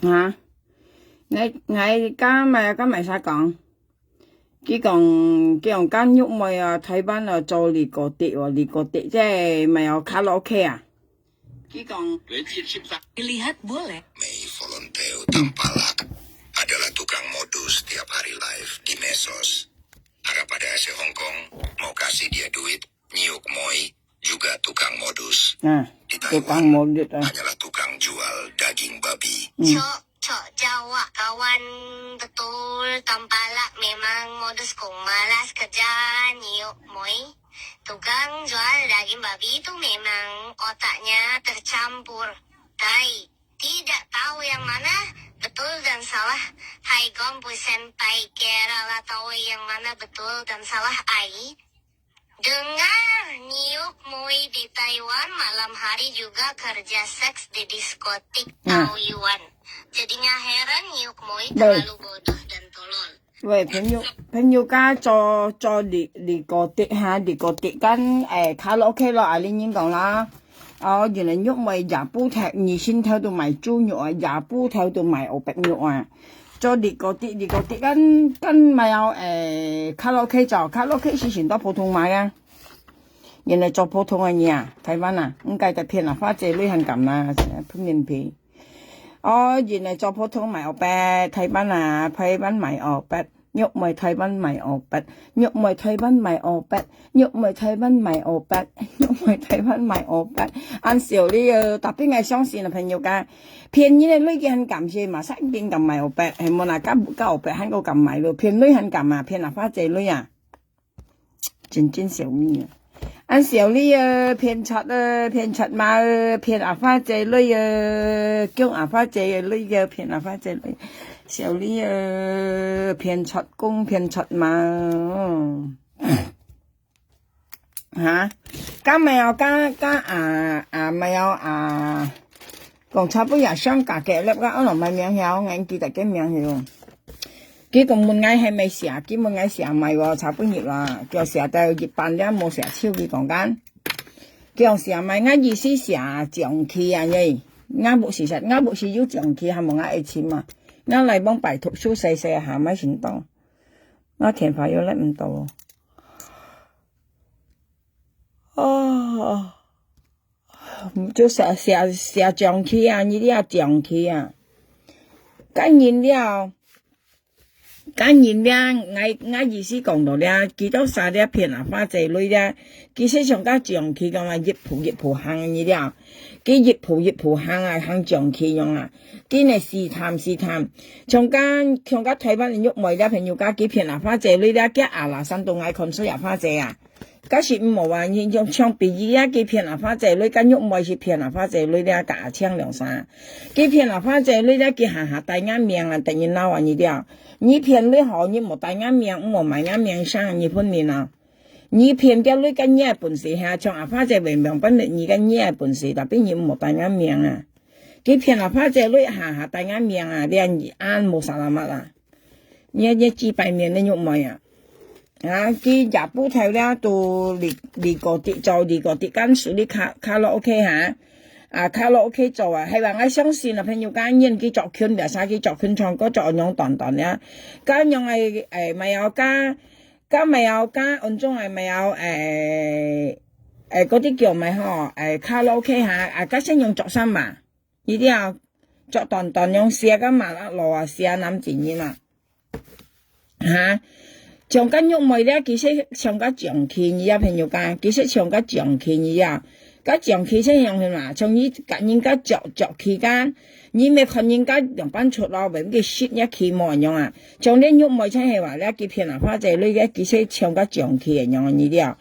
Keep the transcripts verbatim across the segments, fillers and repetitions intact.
啊，𠊎，𠊎敢買，敢買啥講？佢講，佢講敢玉妹啊，台灣啊，做李國迪哦，李國迪，這買哦卡拉OK啊。佢講，Lihat boleh. May Volunteer Tampalak adalah tukang modus tiap hari live di medsos. Harap ada si Hong Kong mau kasih dia duit, Nyiuk Moi juga tukang modus. Nah, di Taiwan, tukang modus, ah. Hanyalah tukang jual daging babi. Hmm. Cok, cok jawab kawan, betul Tampalak memang modus kong malas kerja, Nyiuk Moi. Tukang jual daging babi itu memang otaknya tercampur. Tai. Tidak tahu yang mana betul dan salah. Hai Gompu Senpai, Kerala tahu yang mana betul dan salah ai. Dengar Nyiuk Moi di Taiwan malam hari juga kerja seks di diskotik Taoyuan. Jadinya heran Nyiuk Moi terlalu bodoh dan tolol. 喂，朋友，朋友家做，做你，你个的哈，你个的跟，誒，卡拉OK咯，啊，你人講啦。哦，原來玉妹也不頭，你心頭都買豬肉啊，也不頭都買烏白肉啊。做你个的，你个的跟，跟買哦，誒，卡拉OK做，卡拉OK是先到普通買啊。原來做普通个人啊，台灣啊，應該在騙啊，花姐女還敢啦，騙人皮。 哦，原來做普通買烏白，台灣啊，台灣買烏白，玉妹台灣買烏白，玉妹台灣買烏白，玉妹台灣買烏白，玉妹台灣買烏白。恁笑你哦，tapi𠊎相信啊，朋友家，騙人个女仔還敢些嘛，一定敢買烏白，係無啦，甲，甲烏白還个敢買咯，騙女還敢嘛，騙啊，花姐女啊。 真正笑你啊！恁笑你啊，騙賊啊，騙賊嘛啊，騙阿花姐女啊，供阿花姐女啊，騙阿花姐女，笑你啊，騙賊公，騙賊嘛啊。哈？敢買哦，敢，敢啊，啊，買哦，啊。 講差不多也想加个粒个，安怎買名曉，𠊎記得个名曉。佢講問𠊎係毋係寫，佢問𠊎寫買無，差不多啦，叫寫到一半了，無寫手，佢講緊。佢講寫買，𠊎意思寫將去啊，耶。𠊎屋時實，𠊎屋時有將去，還無𠊎愛尋嘛。𠊎來往拜讀書細細下，買先到。𠊎電話又來毋到哦。哦。 就寫，寫，寫將去啊，你這將去啊。該人了，該人了，𠊎，𠊎意思講到了，佢兜寫了騙啊，花姐女了，其實像該將去講啊，一步一步行你了，佢一步一步行啊，行將去樣啊，佢呢試探試探，像該，像該台灣个玉妹了，朋友家佢騙啊，花姐女了，佢阿拉山東愛看衰啊，花姐啊。 假使毋好啊，你像，像比喻啊，佢騙啊花姐女，甲玉妹是騙啊花姐女了，甲阿青兩儕。佢騙啊花姐女了，佢下下帶𠊎命啊，等於鬧啊你了。你騙你好，你無帶𠊎命，毋好買𠊎命聲，你分明啊。你騙个女甲你个本事哈，像阿花姐會明白你甲你个本事，tapi你毋好帶𠊎命啊。佢騙啊花姐女下下帶𠊎命啊，連你安無salamat啊。 你，你幾百年个玉妹啊。啊，佢也不頭了，都離，離過的，早離過的，敢處理卡，卡拉OK哈。啊，卡拉OK做啊，希望𠊎相信啊，朋友家人佢作群，biasa佢作群唱歌作樣短短了。該樣个，誒，買哦，該，該買哦，該安中个買哦，誒，誒，嗰啲叫咩吼，誒，卡拉OK哈，啊，該先用作衫嘛。 你了，作短短樣寫个嘛啦，老啊寫男子人啊。哈？像个玉妹了，其實像个將去你啊，朋友家，其實像个將去你啊，个將去先用去嘛，像你甲人家作，作去个，你咪看人家兩班出咯，袂个識一去無樣啊。像你玉妹先係話了，佢騙啊花姐女个，其實像个將去个樣你了。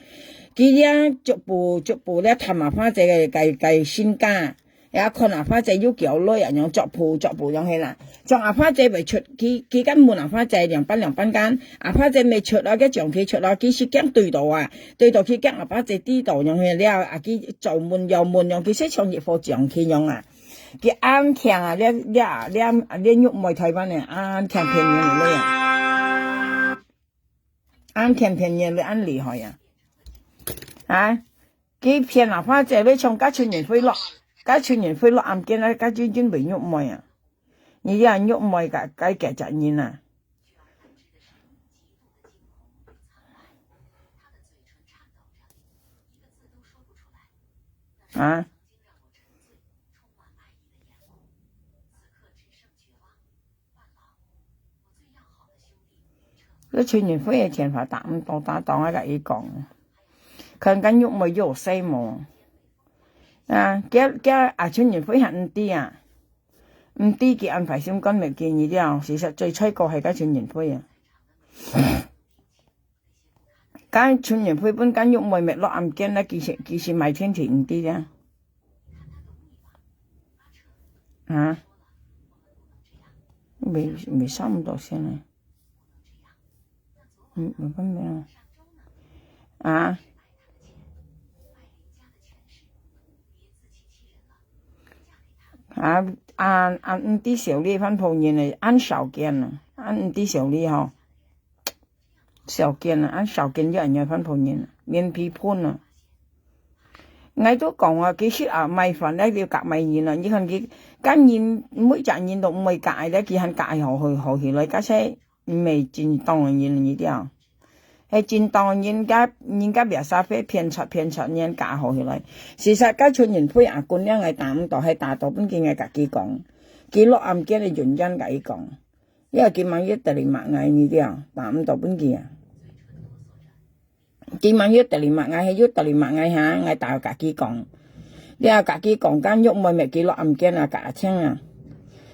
佢了逐步，逐步了，探啊花姐个，个，个身家。 也看啊花姐有叫女啊，樣作步作步樣係啦。像啊花姐未出，佢，佢敢問啊花姐兩班兩班間，啊花姐未出啊，佢將佢出啊，佢是驚對到啊，對到佢驚啊花姐知道樣係了，啊佢做問又問樣，佢識像一伙將佢樣啊。佢恁強啊，這，這，這，這玉妹台灣个，恁強騙人个啊。恁強騙人个，恁厲害啊。啊？ 佢騙啊花姐女像該群人飛落，該群人飛落暗間啊，該真真袂玉妹啊。你這玉妹个，个，个責任啊。啊？ 該陳雲輝个電話打毋到，打到𠊎甲佢講，看該玉妹有細無？啊，該，該啊，陳雲輝還毋知啊，毋知佢安排心肝袂記你了，其實最衰个係該陳雲輝啊。 該陳雲輝分該玉妹搣落暗間啦，其實，其實埋天地毋知啊。啊？沒，沒差不多先呢。嗯，沒辦法啊。啊？啊，啊，啊，毋知小麗番婆人呢，恁少見啊，恁毋知小麗吼。 少見啊，恁少見就恁樣番婆人啊，面皮疸啊。𠊎都講啊，其實啊，賣飯咧就夾賣人啊，你看佢，該人每隻人都毋會夾个咧，佢還夾好好好起來，該些毋係正當个人，你知啊？係正當个人家，人家biasa會騙出騙出，人夾好起來。事實該陣人配阿君了，𠊎打毋到，係打到本佢𠊎家己講，佢落暗間个原因甲佢講。 了，佢問又terima𠊎，你知啊，打毋到分佢啊。佢問又terima𠊎，係又terima𠊎哈，𠊎打家己講。了，家己講，該玉妹搣佢落暗間啊，甲阿青啊。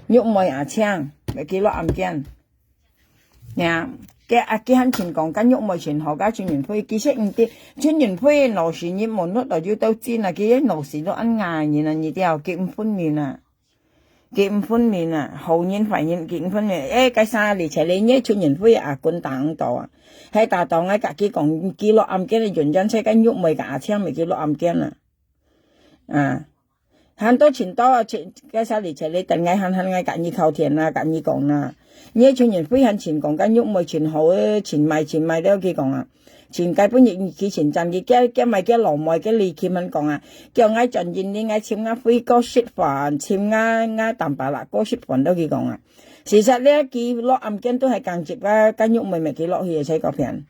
玉妹阿青，搣佢落暗間。呀，佢啊，佢還真講，該玉妹真好，該陳雲輝，其實毋知，陳雲輝腦屎入門，落到有兜真啊，佢个腦屎都恁硬人啊，你知啊，佢毋分明啊。 佢毋分明啊，好人壞人佢毋分明。誒，該三里七里，你陳雲輝阿君打毋到啊，係打到𠊎甲佢講，佢落暗間个原因，係該玉妹甲阿青妹佢落暗間啊。啊，還多真多啊，該三里七里，等𠊎還還𠊎甲你靠天啊，甲你講啊。你陳雲輝還真講，該玉妹真好誒，真賣真賣了，佢講啊。 尋該本日佢尋站，佢叫，叫埋佢老妹，佢李琴還講啊，叫𠊎轉印尼，𠊎尋𠊎輝哥食飯，尋𠊎，𠊎Tampalak哥食飯，都佢講啊。事實咧，佢落暗間都係講接啊，該玉妹搣佢落去个，在該片。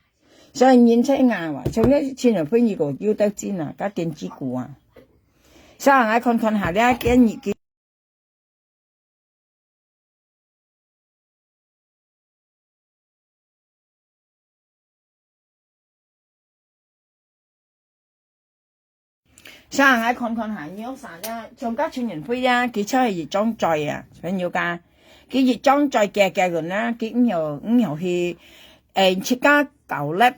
所以人才硬啊，像該陳雲輝你个有得真啊，甲電子股啊。所以𠊎看看下咧，今日佢 啥，𠊎看看下，你有啥个？像該陳雲輝啊，佢就係一張嘴啊，朋友家，佢一張嘴，佢，佢人啊，佢毋曉，毋曉去，誒，自家搞咧。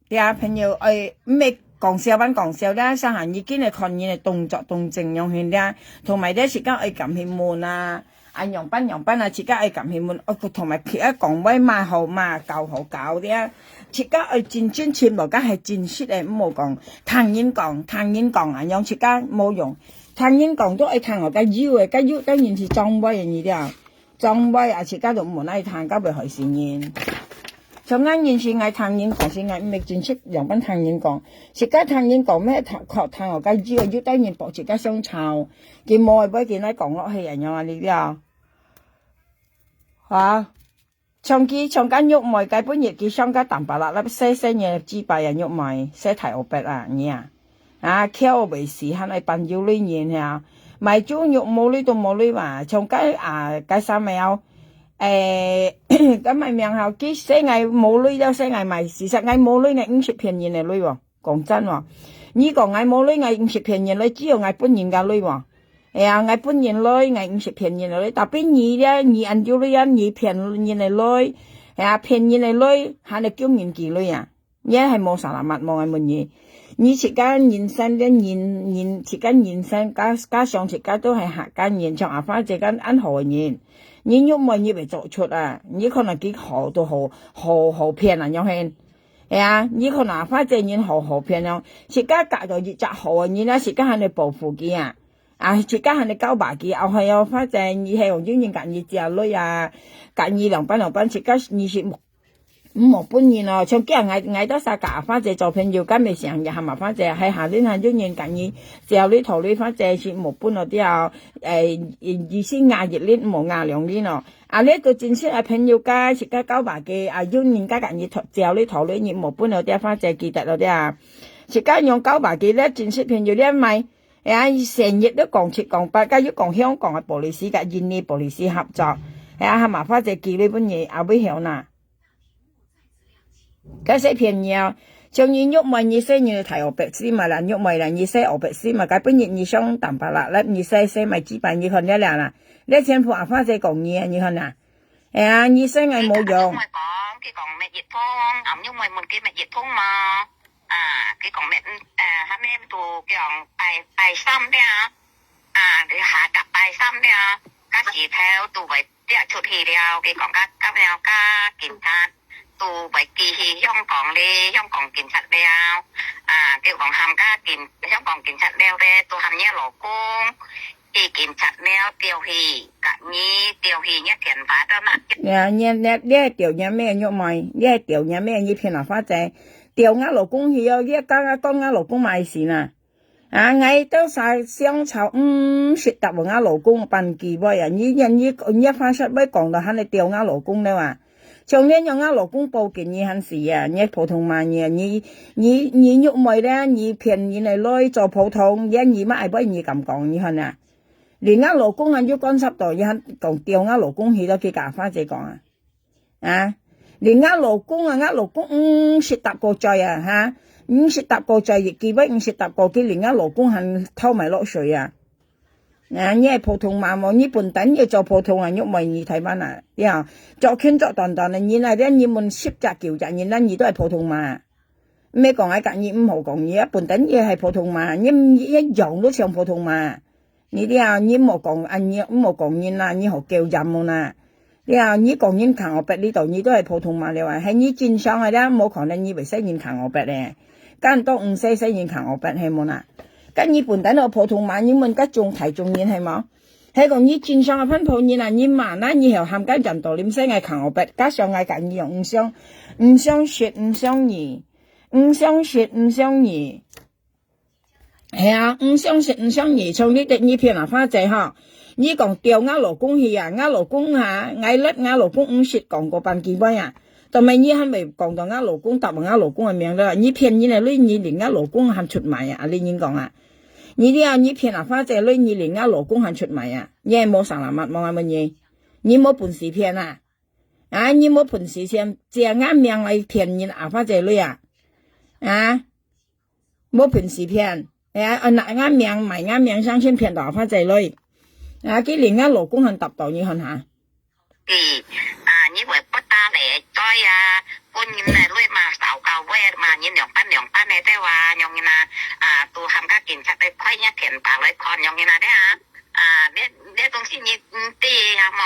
對啊，朋友，誒，毋係講笑，還講笑啦，上下你今日看人个動作、動靜樣形啦，同埋咧，自家愛敢去問啊，啊，樣般樣般啊，自家愛敢去問，哦，同埋佢愛講話嘛好嘛，教好教咧，自家愛真真切莫，該係真實个，毋好講，聽人講，聽人講啊，樣自家無用，聽人講都愛聽哦，該有个，該有，該人是長輩个，你了。 長輩啊，自家都毋愛聽，到尾害死人。像𠊎人是𠊎聽人講，是𠊎毋係真識樣般聽人講。自家聽人講，咩聽，靠聽哦，該有，有兜人博自家相吵，佢無愛，愛緊來講落去，恁樣啊，你了。啊，像佢，像該玉妹，該本日佢上該Tampalak啦，細細年幾擺啊，玉妹，細大烏白啊，你啊。 啊，翹尾時還愛扮有鐳人呀，賣豬肉無鐳都無鐳嘛，像該啊，該啥物啊，誒，該麼名吼，佢說𠊎無鐳了，說𠊎賣，事實𠊎無鐳，𠊎毋識騙人个鐳哦，講真哦。你講𠊎無鐳，𠊎毋識騙人鐳，只有𠊎本人个鐳哦。哎呀，𠊎本人鐳，𠊎毋識騙人个鐳，tapi你咧，你恁有鐳啊，你騙人个鐳，哎呀，騙人个鐳，還愛叫人寄鐳啊？ 你係無salamat無？𠊎問你，你自家人生个人，人，自家人生加，加上自家都係客家人，像阿花姐恁，恁好个人，你玉妹你會做出啊？你看到佢好都好，好，好騙啊，樣形。係啊，你看到阿花姐人好，好騙哦，自家嫁到一隻好个人啊，自家還愛保護佢啊，啊，自家還愛交把佢，後係哦，花姐你係有人甲你借鐳啊，甲你兩班兩班，自家你是毋好分人哦，像今日𠊎，𠊎兜儕佮阿花姐做朋友，敢會想也喊阿花姐，係下輪還有人佮你借鐳討鐳，花姐係無分哦，對哦，誒，意思壓一輪，無壓兩輪哦。啊，這都真實个朋友，該係該交把个，啊，有人家佮你討，借鐳討鐳，你無分哦，對，花姐記得哦，對啊。係該用交把个，這真實朋友，這毋係，哎呀，成日都講七講八，該又講香港个policy，佮印尼policy合作，哎呀，喊阿花姐寄鐳分你，啊，會曉哪？ 該使騙你哦。像你玉妹，你使你大烏白死嘛啦，玉妹啦，你使烏白死嘛，該本日你想淡薄啦，來，你使，使買幾百，你看了了啦，這全部阿花姐講你啊，你看啊。哎呀，你使𠊎無用。佢講，佢講乜一通，啊，玉妹問佢乜一通嘛。啊，佢講乜，嗯，呃，下面都講拜，拜三了。 啊，你下個拜三了，該時頭都會跌出去了。佢講，該，該了，該警察都會寄去香港哩，香港警察了。啊，佢講喊該警，香港警察了咧，都喊你老公去警察了，調去，佮你調去，你電話到哪？呀，你，你，你係調你咩玉妹？你係調你咩？你騙阿花姐，調𠊎老公去哦，你講，講𠊎老公麼事哪？ 啊，𠊎兜儕相吵，毋識答𠊎老公半句話啊！你，你，你，你發誓會講到恁樣調𠊎老公了啊？像恁樣𠊎老公報警你還死啊！你普通嘛你，你，你，你玉妹咧，你騙人个來做普通，你，你嘛愛背你敢講，你看啊？連𠊎老公還有干涉到，你還講調𠊎老公去到去佮花姐講啊？ 啊，連𠊎老公啊，𠊎老公毋識答過嘴啊，哈，毋識答過嘴，一句話毋識答過，佢連𠊎老公還拖埋落水啊。啊，你係普通嘛無？你本等你做普通啊，玉妹你台灣啊，呀，做輕做短短个人啊，連你問十隻九隻人啊，你都係普通嘛。毋係講𠊎佮你毋好講，你啊，本等你係普通嘛，你，你一樣都像普通嘛。 你了，你莫講，啊，你莫講人啦，你好狗佔無啦。了，你講人囥烏白，你到你都係普通嘛了啊，係你正常个了，無可能你會使人囥烏白咧。敢都毋使使人囥烏白，係無啦？該你本等都普通嘛，你問該種大眾人係無？係講你正常个番普人啊，你嘛，那你曉喊該佔到你毋使𠊎囥烏白，加上𠊎佮你用毋相，毋相識，毋相宜，毋相識，毋相宜。 係啊，毋相識，毋相宜，像你得你騙阿花姐吼。你講調𠊎老公去啊，𠊎老公哈，𠊎摎𠊎老公毋識講過半句話啊。做麼你還會講到𠊎老公，答𠊎老公个名了？你騙人个鐳，你連𠊎老公還出賣啊！啊，你人講啊，你了，你騙阿花姐鐳，你連𠊎老公還出賣啊！你係無selamat無啊？問你，你無本事騙啊？啊，你無本事騙，借𠊎命來騙人阿花姐鐳啊？啊？ 無本事騙，哎呀，啊，拿𠊎命，賣𠊎命，相信騙到阿花姐鐳。啊，佢連𠊎老公還答到，你看下。是，啊，你會不打咧，對啊，本人个鐳嘛，少到位嘛，人兩半兩半个，對哇，樣人啊，啊，都喊个警察來開若電話來看，樣人啊，對啊。 啊，這，這東西你毋知啊，無，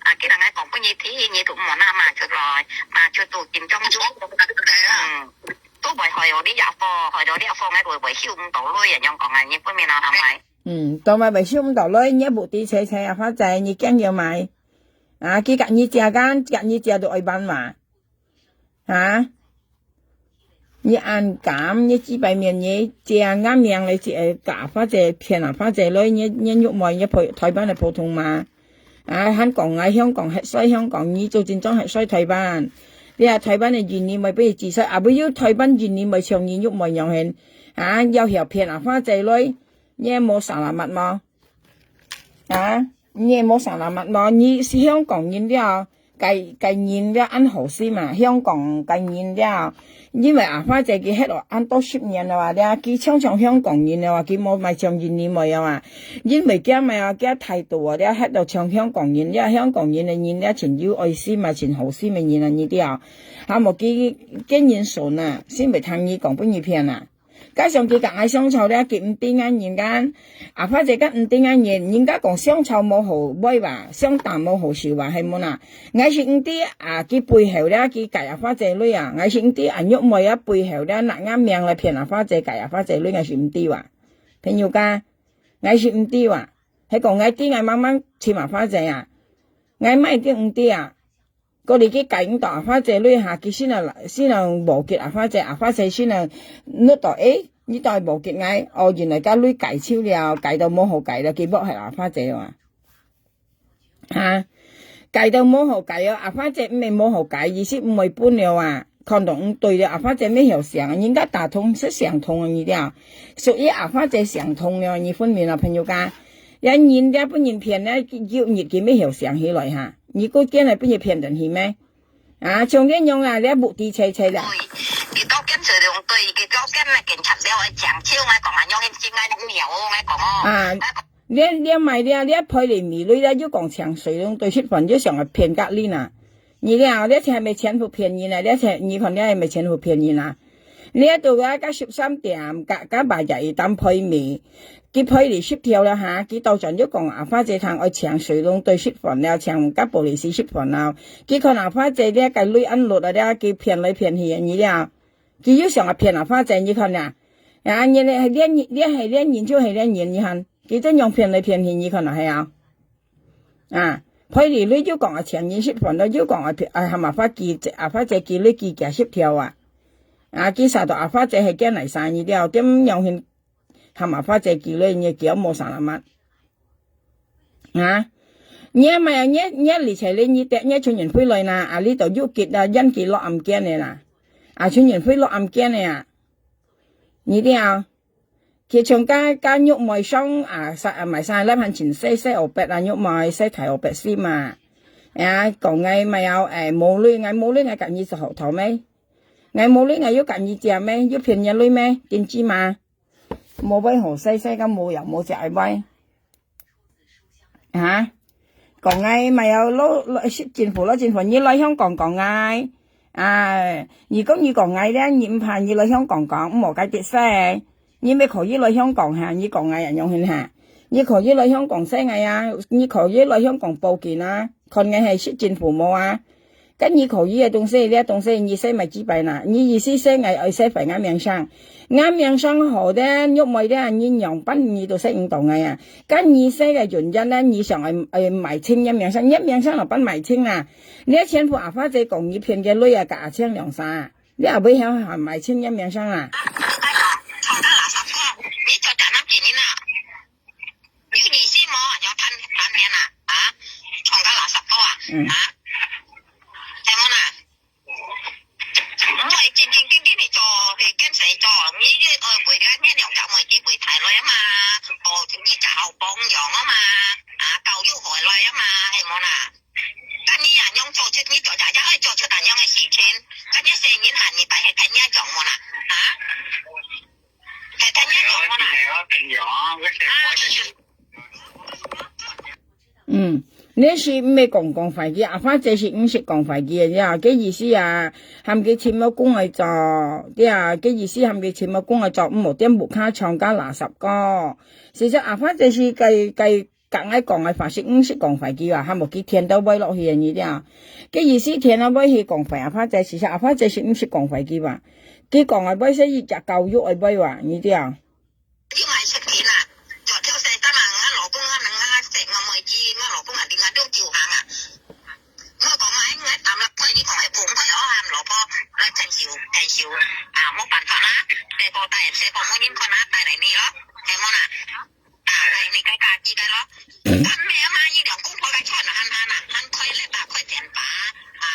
啊，佢人愛講分你聽，你都莫拿嘛出來，嘛出到金鐘罩，嗯，都會害到你也火，害到你也火，𠊎都會收毋到鐳啊，樣講啊，你分明啊，係咪？嗯，都會會收毋到鐳，你目的切切啊，花姐，你驚要買？啊，佢佮你借間，佮你借到愛辦嘛？ 啊？你恁敢，你幾百面你借𠊎命來借假花姐騙啊，花姐來，你，你玉妹，你普，台灣个普通嘛？啊，還講𠊎香港核衰香港，你做真正核衰台灣。你啊，台灣个印尼妹分你自殺，啊，不有台灣印尼妹像你玉妹樣形，啊，要曉騙啊，花姐來，你無selamat無？ 啊，你無selamat無？你係香港人了，該，該人了恁好心嘛，香港該人了，因為阿花姐佢歇了恁多十年了啊，了，佢常常香港人了啊，佢無賣像印尼妹啊，因為佢賣啊，佢態度啊，了歇到像香港人了，香港人个人了，真有愛心嘛，真好心个人啊，你了，還無佢，佢人順啊，先會聽你講分你騙啊。 加上佢佮𠊎相吵了，佢毋知𠊎人間。阿花姐佮毋知𠊎人，人家講相吵無好話吧，相打無好受吧，係無啦？𠊎係毋知啊，佢背後了，佢借阿花姐鐳啊，𠊎係毋知啊，玉妹啊背後了，拿𠊎命來騙阿花姐，借阿花姐鐳，𠊎係毋知哇。朋友家，𠊎係毋知哇，係講𠊎知𠊎慢慢尋阿花姐啊，𠊎乜一定毋知啊。過來佢戒毋到阿花姐鐳下，佢先能，先能無激阿花姐，阿花姐先能恅到，誒，你到底無激𠊎，哦，原來該鐳戒手了，戒到無好戒了，佢莫害阿花姐啊。 哈，戒到無好戒哦，阿花姐毋係無好戒，意思毋會分了啊。看到毋對了，阿花姐乜曉想，人家打通係想通啊，你了。所以阿花姐想通了，你分明啊，朋友家。這人這分人騙了，有日佢乜曉想起來哈。你估見了分人騙得去咩？啊，像恁樣啊，這目的切切啦。佢到見水龍對，佢到見了警察了，會講笑，𠊎講啊，用心愛了，𠊎講哦。啊，這，這買了，這賠你米鐳了，又講請水龍對食飯，又想要騙隔離呐。你了，這錢係咪全部騙人啊？這錢，你看這係咪全部騙人啊？你到啊，該十三點，該，該八日一單賠米，佢賠你十條了哈，佢到轉又講阿花姐聽愛請水龍對食飯了，請該police食飯了，佢看阿花姐這个鐳恁落啊，這佢騙來騙去，你了。 佢又想要騙阿花姐，你看啊。啊，你這，這，這係這人就係這人，你看，佢這樣騙來騙去，你看啊，係啊。啊，賠你鐳又講啊，請人食飯了，又講啊，騙，啊，喊阿花姐，阿花姐寄鐳寄幾十條啊。啊，佢想到阿花姐係驚來生意了，點樣去 喊阿花姐寄鐳，你寄無啥啦嘛。啊，你也買啊，你，你理財咧，你得，你存銀回來啦，啊，你都又急啦，忍佢落暗間个啦，啊，存銀回落暗間个啊，你知啊？佢從家，家玉妹上啊，三，啊，買三粒還真細，細烏白啊，玉妹，細大烏白心嘛。啊，講𠊎買啊，誒，無鐳，𠊎無鐳，𠊎甲你做好頭咩？𠊎無鐳，𠊎又甲你借咩？又騙你鐳咩？定知嘛？ 無買好勢勢个無藥無食个買。哈？講𠊎買有老，老，政府，老政府，你來香港講𠊎。啊，你講你講𠊎咧，你毋怕你來香港講，毋好該跌勢。你乜可以來香港哈，你講𠊎也用心哈。你可以來香港洗𠊎啊，你可以來香港報警啊，看𠊎係市政府無啊。 該你可以个東西，這東西你洗買幾擺啦？你意思洗𠊎愛洗壞𠊎名聲？𠊎名聲好个，玉妹个，你仰般你都洗毋到𠊎啊？該你洗个原因呢？你想愛，愛買清𠊎名聲，𠊎名聲哪般買清啦？你全部阿花姐講你騙个鐳啊，甲阿青兩儕，你也袂曉買清𠊎名聲啦？ 有意思無？愛談，談天啊？啊？創个垃圾个啊？嗯。啊？係無啦？毋會正正經經地做，係跟誰做？你，你愛為了你兩隻妹子為大來啊嘛？哦，你就好榜樣啊嘛？啊，教育回來啊嘛？係無啦？該你也用做出，你做姐姐愛做出恁樣个事情，該你細人行你擺係聽你講無啦？啊？ 嗯，你係毋係講講壞个？阿花姐係毋識講壞个呀，該意思啊，喊佢尋老公來做，對啊，該意思喊佢尋老公來做，毋好踮屋下唱甲垃圾歌。事實阿花姐係該，該 甲𠊎講个話係毋識講壞个啊，還無佢填到尾落去个你了。該意思填到尾去講壞阿花姐，事實阿花姐係毋識講壞个啊。佢講个尾係一隻教育个尾啊，你了。你買食品啊，做條細單啊，𠊎老公啊，𠊎，𠊎食我妹子，𠊎老公啊，另外都就行啊。我講啊，𠊎擔了虧，你講係本虧，我喊老婆來承受，承受啊，無辦法啦，細個帶，細個無人看啊，帶來你咯，係無啦？ 啊，你个家己个咯。但咩嘛，你兩公婆个穿啊，還，還啊，還開力啊，開錢吧。啊，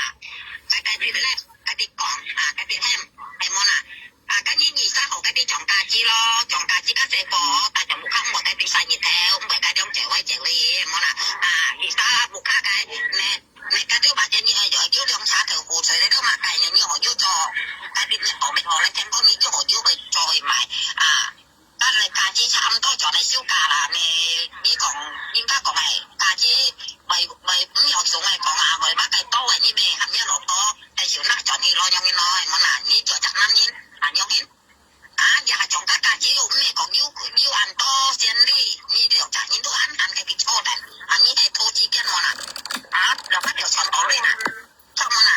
該，該啲咧，該啲講，啊，該啲喊，係無啦？啊，該你二三號該啲上家己咯，上家己个細個，大家無看無該啲生日頭，毋會該種走位走位，係無啦？啊，二三無看該，你，你該啲或者你，哎喲，有兩茶頭苦水，你都嘛該，你好有做，該啲你好，你好，你天光你就好有去做去買，啊。 但係價錢差毋多就來收價啦，你，你講，人家講係價錢賣，賣，毋要送來講啊，賣麼个多啊，你咪喊人老婆，但是那轉去咯，樣咯，係無啦，你做隻男人，啊，樣，啊，也係總價價錢又毋係講有，有恁多先例，你兩隻人都暗暗个去錯的，啊，你係投資間無啦，啊，兩個條船到位啦，錯無啦。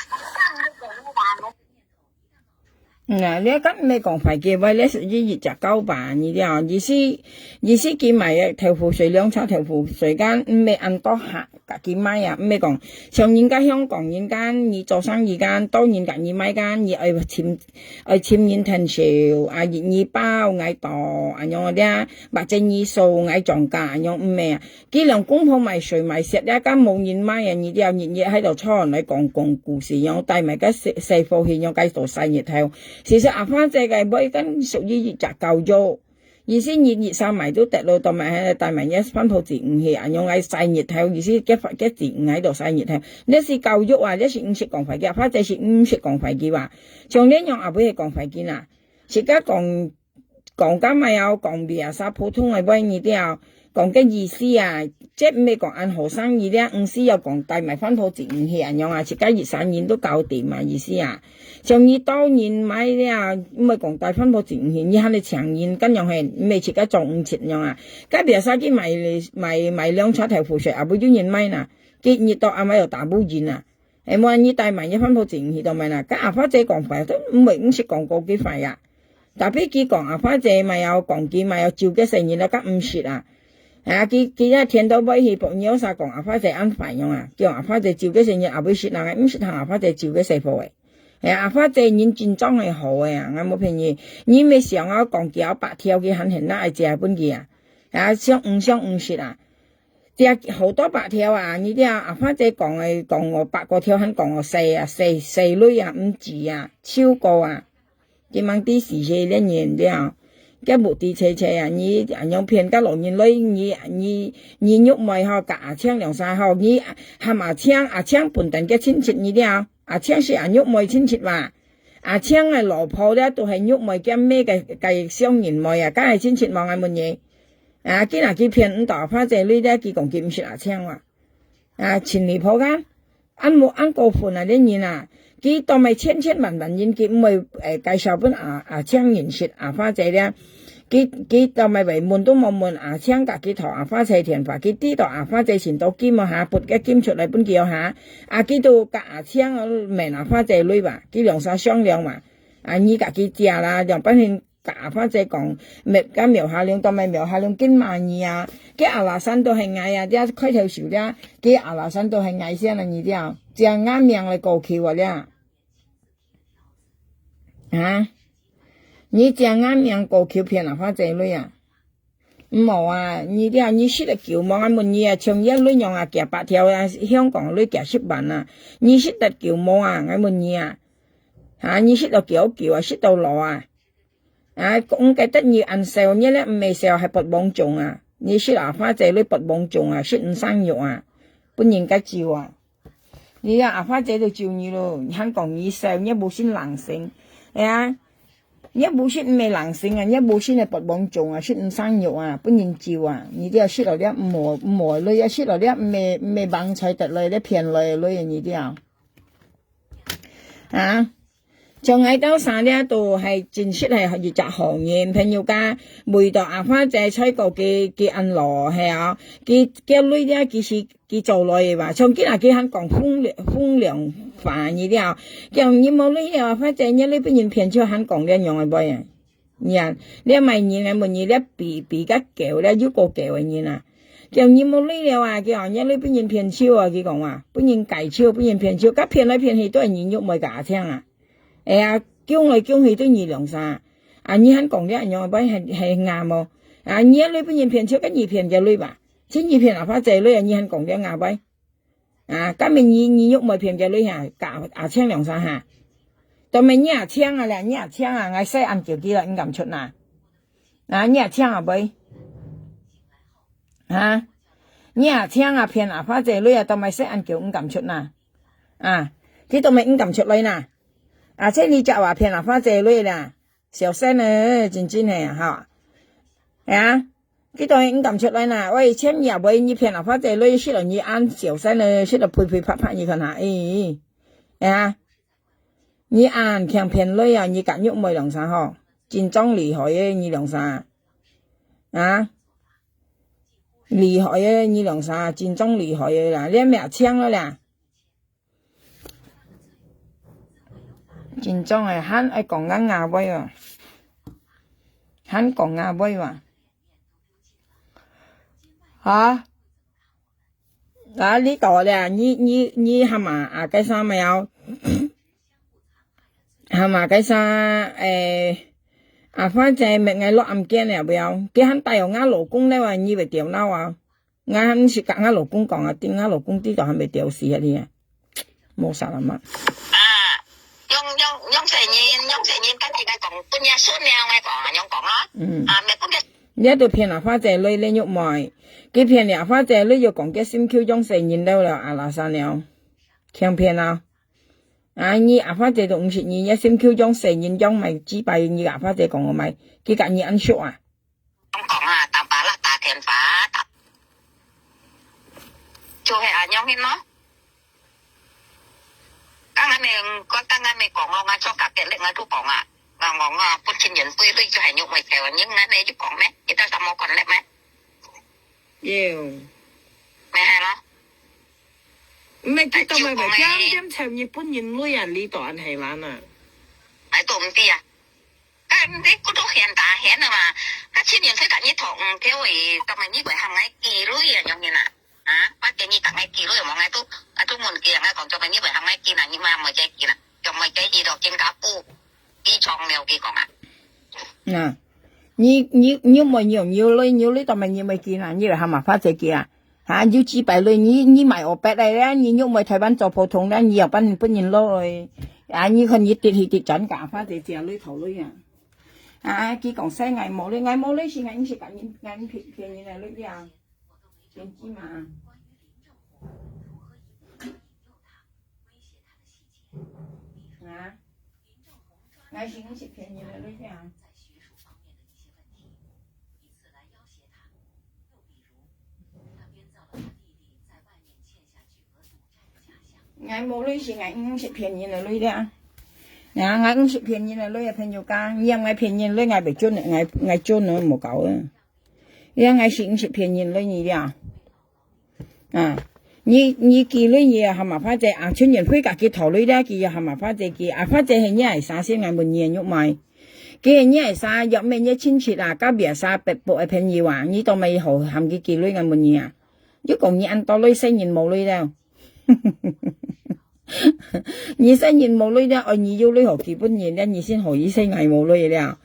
嗯啊，你敢毋係講壞个話，你係一隻狗吧？你了，意思，意思佢賣个豆腐水，涼茶豆腐水間，毋係恁多客，家己買啊，毋係講像人家香港人間，你做生意間，到人家你買間，你愛尋，愛尋人𢯭手，啊，你包𠊎到，恁樣个，或者你收𠊎漲價，恁樣毋係啊。佢兩公婆賣水賣食，這間無人買啊，你這日日喺度坐來講講故事，樣帶埋个細細貨去，樣該度晒日頭。其實阿花姐个尾間屬於一隻狗肉。 意思日日三賣都得咯，到賣，到賣也番婆子毋去，恁樣來晒日頭，意思結發，結子毋喺度晒日頭。這係教育啊，這係毋識講話个，或者係毋識講話个話。像這樣也毋會講話个啦，自家講，講个嘛要講biasa普通个話語調，講个意思啊，這毋係講恁好生意了，毋係要講帶賣番婆子毋去恁樣啊，自家一生人都搞掂嘛，意思啊。 像你到人買了，毋係講帶番婆子毋去，你還得請人，恁樣係，毋係自家做毋出樣啊。該biasa佢賣，賣，賣涼茶豆腐水，也毋有人買啦。佢日到暗晡又打無人啊。係無，你帶賣你番婆子毋去到賣啦。該阿花姐講話都毋會，毋識講過幾壞啊。Tapi佢講阿花姐嘛要講佢嘛要照个細人啦，該毋識啊。啊，佢，佢一天到尾去博鳥啥講阿花姐恁壞樣啊，叫阿花姐照个細人，也毋識人，毋識聽阿花姐照个細貨誒。 哎呀，阿花姐人真正係好个啊，𠊎無騙你。你毋係想愛講幾百條佢還現在愛借分佢啊？啊，想毋想毋識啊？借好多百條啊，你知啊，阿花姐講个，講我百過條，還講我細啊，細，細鐳啊，毋止啊，超過啊。佢吂知時勢个人了，佢目的切切啊，你恁樣騙个老人來，你，你，你玉妹吼，佮阿青兩儕吼，你喊阿青，阿青本等个親戚你了。 阿青係阿玉妹親戚哇？阿青个老婆了，都係玉妹个妹个，个相認妹啊，該係親戚無？𠊎問你。啊，佢若佢騙毋到阿花姐鐳了，佢講佢毋識阿青哇？啊，真離譜啊！恁無，恁過分啊，這人啊！佢當係千千萬萬人，佢毋會，誒，介紹分阿，阿青認識阿花姐了。 佢，佢到尾尾問都無問阿青，佮佢討阿花姐電話，佢知道阿花姐尋到金無下，撥个金出來分佢下，啊，佢都佮阿青問阿花姐鐳吧，佢兩儕商量嘛，啊，你佮佢借啦，兩班人佮阿花姐講，滅个廟下令，到尾廟下令緊罵你啊，佢阿拉山都係𠊎啊，這開頭時了，佢阿拉山都係𠊎先啊，你這樣，這樣𠊎命來過去啊了。 啊？你正眼命過去騙阿花姐鐳啊？毋好啊，你這，你識得救無？𠊎問你啊，像這鐳樣啊，幾百條啊，香港鐳幾十萬啊，你識得救無啊？𠊎問你啊，啊，你識得救救啊，識得攞啊？啊，講个得你恁笑，你這毋係笑，係發妄想啊！你識阿花姐鐳發妄想啊，識毋生肉啊，分人家救啊！ 你啊，阿花姐都救你咯，你還講你笑，你無信人性。哎呀，你無信毋係人性啊，你無信个發妄想啊，識毋生肉啊，分人救啊，你這識了了，毋好，毋好了，也識了了，毋係，毋係橫財得來，你騙來來，你這。啊？ 像𠊎兜儕這都係真實係一隻好人，朋友家，為到阿花姐才過佢，佢恁老，係啊，佢，佢鐳了，其實佢做來个吧。像今日佢還講風涼，風涼話語了，講你無鐳了，阿花姐，你鐳分人騙去還講這樣个話啊？你啊，這麼人啊，問你這比，比較狗，這又過狗个人啊。講你無鐳了啊，佢講你鐳分人騙去啊，佢講啊，分人改去，分人騙去，該騙來騙去都係你玉妹佮阿青啊。 哎呀，降來降去對你兩儕。啊，你還講這樣个話，係，係𠊎無？啊，你个鐳分人騙，就跟你騙个鐳吧。就你騙阿花姐鐳啊，你還講這樣个話？啊，今日你，你玉妹騙个鐳哈，佮阿青兩儕哈。到尾你阿青啊啦，你阿青啊，𠊎使恁久佢啦，毋敢出啦。啊，你阿青啊，喂。啊，你阿青啊，騙阿花姐鐳啊，到尾使恁久，毋敢出啦。 啊，佢都毋敢出來啦。啊，這你就話騙阿花姐鐳啦，小心啊，真真係啊，吼。啊，佢都毋敢出來啦。喂，千萬啊，喂，你騙阿花姐鐳，識了你恁小心啊，識了呸呸啪啪，你看下，咦，啊，你恁強騙鐳啊，你敢玉妹兩儕吼，真正厲害个，你兩儕，啊，厲害个，你兩儕，真正厲害个啦，你命青了啦。 真正个，還愛講𠊎𠊎話哦，還講𠊎話哇。啊，啊，你到了，你，你，你喊嘛，啊，該啥没有？喊嘛，該啥，诶，啊，反正没，俺落暗间了，不要，佢喊带有俺老公了啊，你会掉脑啊？俺还毋是甲俺老公讲啊，顶俺老公知道还没掉死啊你啊，没啥了嘛。啊，用，用，用細人，用細人，跟住佢讲，分人孙了，我讲啊，用讲啊。嗯。啊，没分个。你都骗了花姐女，你玉妹，佢骗了花姐女又讲个心口用细人了了，啊，拉萨了，强骗啊！啊，你阿花姐都五十年，你心口用细人用买几百，你阿花姐讲我买，佢甲你安熟啊？讲啊，打把啦，打电话，打，就系安样个咯。刚刚你，刚刚你讲哦，我做甲别人，我都讲啊，我讲啊，不亲人对对就系肉味条，你那你就讲咩？你到什么管了咩？有。没系咯。唔系，佢到尾咪点点钱日本人女啊，你到安系难啊？哎，都唔知啊。 該毋知，佢都嫌打嫌啊嘛。該青年歲甲你同，嗯，佢會，做咩你會喊𠊎寄鐳啊，樣形啊？啊，我建議甲𠊎寄鐳，無𠊎都，啊，都問佢啊，𠊎講做咩你會喊𠊎寄啦，你莫喊妹仔寄啦，叫妹仔寄到更加不，你長了，佢講啊。啊，你，你，你莫有，有鐳，有鐳，做咩你會寄啦？你會喊阿花姐寄啊？ 哈，有几百鐳，你，你买五百个啦，你又买台湾做普通啦，你又分，分人攞个。啊，你看你跌去跌转价，花姐姐鐳头鐳啊。啊，佢讲使𠊎无鐳，𠊎无鐳是𠊎毋是甲人，𠊎骗，骗人个鐳啊。骗子嘛。 啊，𠊎是毋是骗人个鐳啊？𠊎无鐳是𠊎毋是骗人个鐳啊。啊，𠊎毋是骗人个鐳啊，朋友家，你让𠊎骗人鐳，𠊎袂准，𠊎，𠊎准你无够啊。你让𠊎是毋是骗人鐳你了？ 啊，你，你寄鐳你也喊阿花姐啊，春人会甲佢讨鐳了，佢也喊阿花姐寄，阿花姐系你个啥先，𠊎问你个肉买。佢系你个啥，若咩你亲戚啊，隔壁啥北部个朋友啊，你都没好喊佢寄鐳，𠊎问你啊。又讲你安到鐳，生人无鐳了。 你生人无鐳了，哦，你有鐳好基本人了，你先好意思，𠊎无鐳了。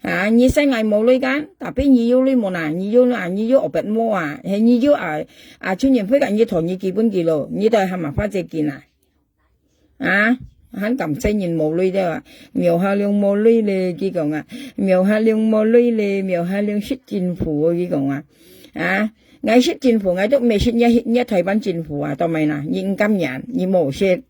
啊，你生𠊎无鐳干，tapi你有鐳无呐？你有啦，你有五百毛啊，嘿，你有啊，啊，青年会甲你讨你基本个咯，你都还蛮花这劲啊。啊，还敢生人无鐳了啊？苗下龙无鐳咧，佢讲啊，苗下龙无鐳咧，苗下龙食政府，佢讲啊，啊。 𠊎食政府，𠊎都毋係食若，若台灣政府啊，做咩啦？你毋甘願，你無食。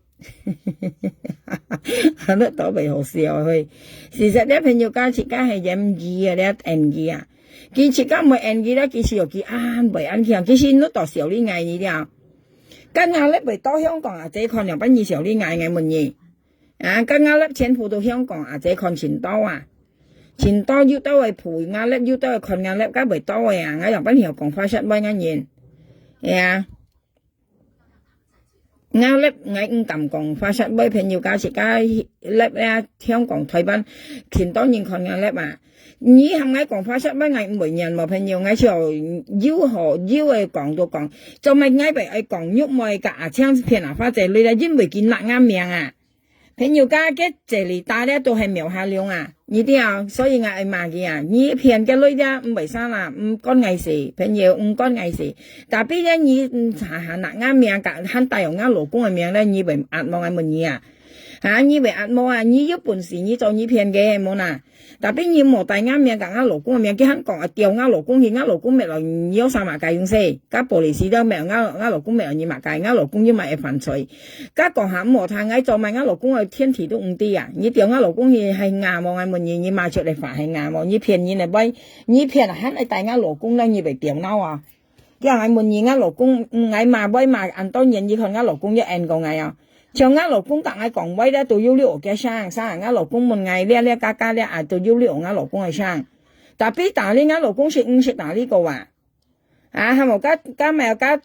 安到都袂好笑嘿。事實咧，朋友家自家係演技啊，咧演技啊。佢自家毋會演技咧，其實有佢安袂安強，其實你都笑你𠊎你了。今日咧袂到香港啊，這看了分你笑你𠊎，𠊎問你。啊，今日咧全部都香港啊，這看尋到啊。 尋到有兜个陪𠊎咧，有兜个看𠊎咧，該袂到个啊！𠊎樣般曉講花舌歪个人，係啊。𠊎咧，𠊎毋敢講花舌歪，朋友家自家咧啊，香港、台灣，尋到人看𠊎咧啊！你喊𠊎講花舌歪，𠊎毋會認無朋友，𠊎就有好有个講都講，做咩𠊎會愛講玉妹甲阿青騙啊花姐鐳咧，因為佢拿𠊎命啊！ 朋友家个這裡打咧都係苗下龍啊，你知啊，所以𠊎愛罵佢啊，你騙个鐳咧，毋會啥啦，毋關𠊎事，朋友毋關𠊎事。Tapi咧，你，嗯，下下拿𠊎名，甲，還帶有𠊎老公个名咧，你會壓無？𠊎問你啊，哈，你會壓無啊？你有本事，你做你騙个，無啦。 Tapi你莫帶𠊎名甲𠊎老公个名，佢還講啊，調𠊎老公去，𠊎老公滅了，你有啥麼个用事？該police都滅，𠊎，𠊎老公滅了，你麼个？𠊎老公又毋係犯罪。該講下莫聽，𠊎做麼个𠊎老公个天體都毋知啊！你調𠊎老公去係𠊎無？𠊎問你，你罵出來話係𠊎無？你騙人个喂，你騙還愛帶𠊎老公呢，你會掉腦啊？ 這𠊎問你，𠊎老公，嗯，𠊎罵會罵恁多年以後，𠊎老公又應過𠊎哦。像𠊎老公甲𠊎講話咧，都有你屋企聲，聲，𠊎老公問𠊎咧，咧，嘎嘎咧，啊，都有你屋，𠊎老公个聲。Tapi打你，𠊎老公是毋識打你个啊。啊，還無，該，該，該，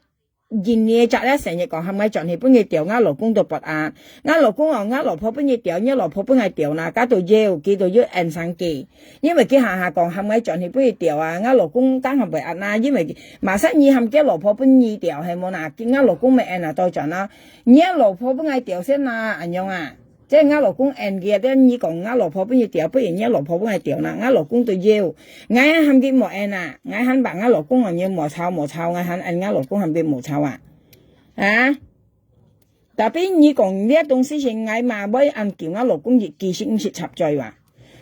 印尼个接了生日講喊𠊎轉去分佢釣，𠊎老公都發閼。𠊎老公哦，𠊎老婆分佢釣，若老婆分𠊎釣哪，該都要，佢都要應承佢。因為佢下下講喊𠊎轉去分佢釣啊，𠊎老公當然會恁哪，因為麼儕你喊佢老婆分你釣，係無哪，𠊎老公乜應哪，倒轉啊，若老婆分𠊎釣先哪，恁樣啊。 這𠊎老公應佢，這你講𠊎老婆分佢釣，不然若老婆分𠊎釣哪，𠊎老公都要。𠊎喊佢莫應啊，𠊎喊話𠊎老公哦，你莫吵莫吵，𠊎喊應𠊎老公喊佢莫吵啊。啊？Tapi你講這東西係𠊎嘛，會恁求𠊎老公一句係毋識插嘴哇？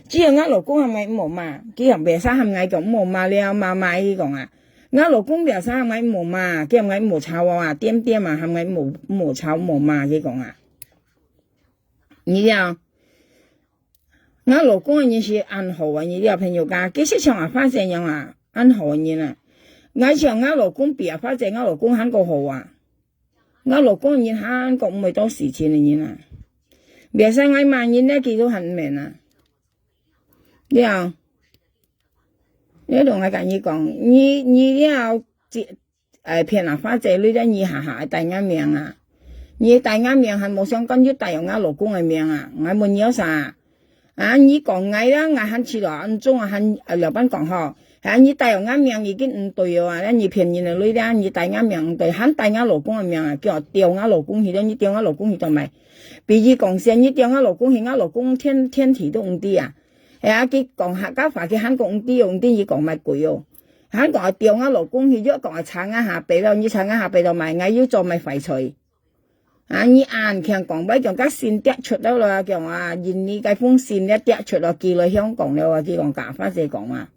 只有𠊎老公喊𠊎莫罵，佢喊別儕喊𠊎講莫罵了，罵罵佢講啊。𠊎老公別儕喊𠊎莫罵，佢喊𠊎莫吵啊，點點啊，喊𠊎莫，莫吵莫罵，佢講啊。 你了，𠊎老公个人係恁好个，你了朋友家，佢識像阿花姐樣啊，恁好个人啊。𠊎像𠊎老公比阿花姐，𠊎老公還過好啊。𠊎老公个人還過毋會多事情个人啊。別使𠊎罵人呢，佢都還毋明啊。了，你同𠊎講，你講，你，你了，這 哎，騙阿花姐，你這你下下愛帶𠊎命啊！你帶𠊎命還無相干，又帶有𠊎老公个命啊！𠊎問你有啥？啊，你講𠊎啦，𠊎還試著，恁種啊，還，啊，了般講吼。啊，你帶有𠊎命已經毋對哦啊！你騙人个，你啦，你帶𠊎命毋對，還帶𠊎老公个命啊！叫我釣𠊎老公去了，你釣𠊎老公去做麼个？比喻講先，你釣𠊎老公去，𠊎老公天，天體都毋知啊！係啊，佢講客家話，佢還講毋知哦，毋知佢講麼个鬼哦！ 還講愛釣𠊎老公去，又講愛查𠊎下背咯，你查𠊎下背做麼个，𠊎又做麼个壞事？啊，你恁慶講，會講該心跌出了咯，講啊，印尼該封信咧跌出咯，寄來香港了啊，佢講假花姐講嘛。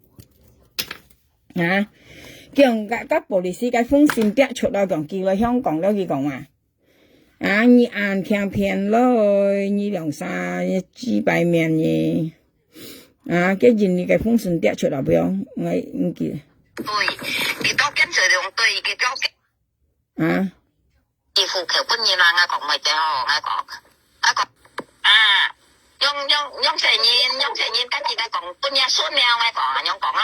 啊，講該，該police該封信跌出咯，講寄來香港了，佢講嘛。 啊，你恁慶騙咯，你兩儕幾百面呢？啊，該印尼个風神跌出來不要，𠊎毋記。對，佢到現在用對，佢到啊？佢戶口本人啦，𠊎講毋對吼，𠊎講，𠊎講，啊，用，用，用細人，用細人，跟住𠊎講，本人孫了，𠊎講，恁樣講咯。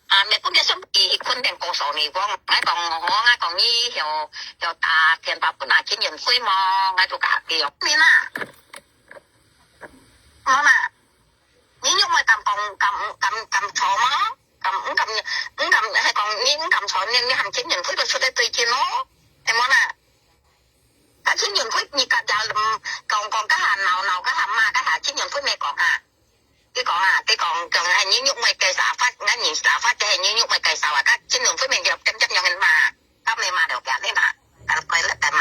啊，毋係本來想佢去訓練高手呢，講，𠊎講，吼，𠊎講你曉，曉打電話分阿陳雲輝無？𠊎就講佢哦，明啊，無嘛，你玉妹敢講，敢，敢，敢坐無？敢，毋敢，毋敢，係講你毋敢坐，你，你喊陳雲輝都出來對陣咯，係無啦？該陳雲輝，你甲條，嗯，講，講，甲下鬧鬧，甲下罵，甲下陳雲輝毋係講哈。 佢講啊，佢講，講係你玉妹介紹法，𠊎認識法，就係你玉妹介紹啊，甲金融方面就點點樣个嘛，甲你嘛了解你嘛，甲快樂个嘛。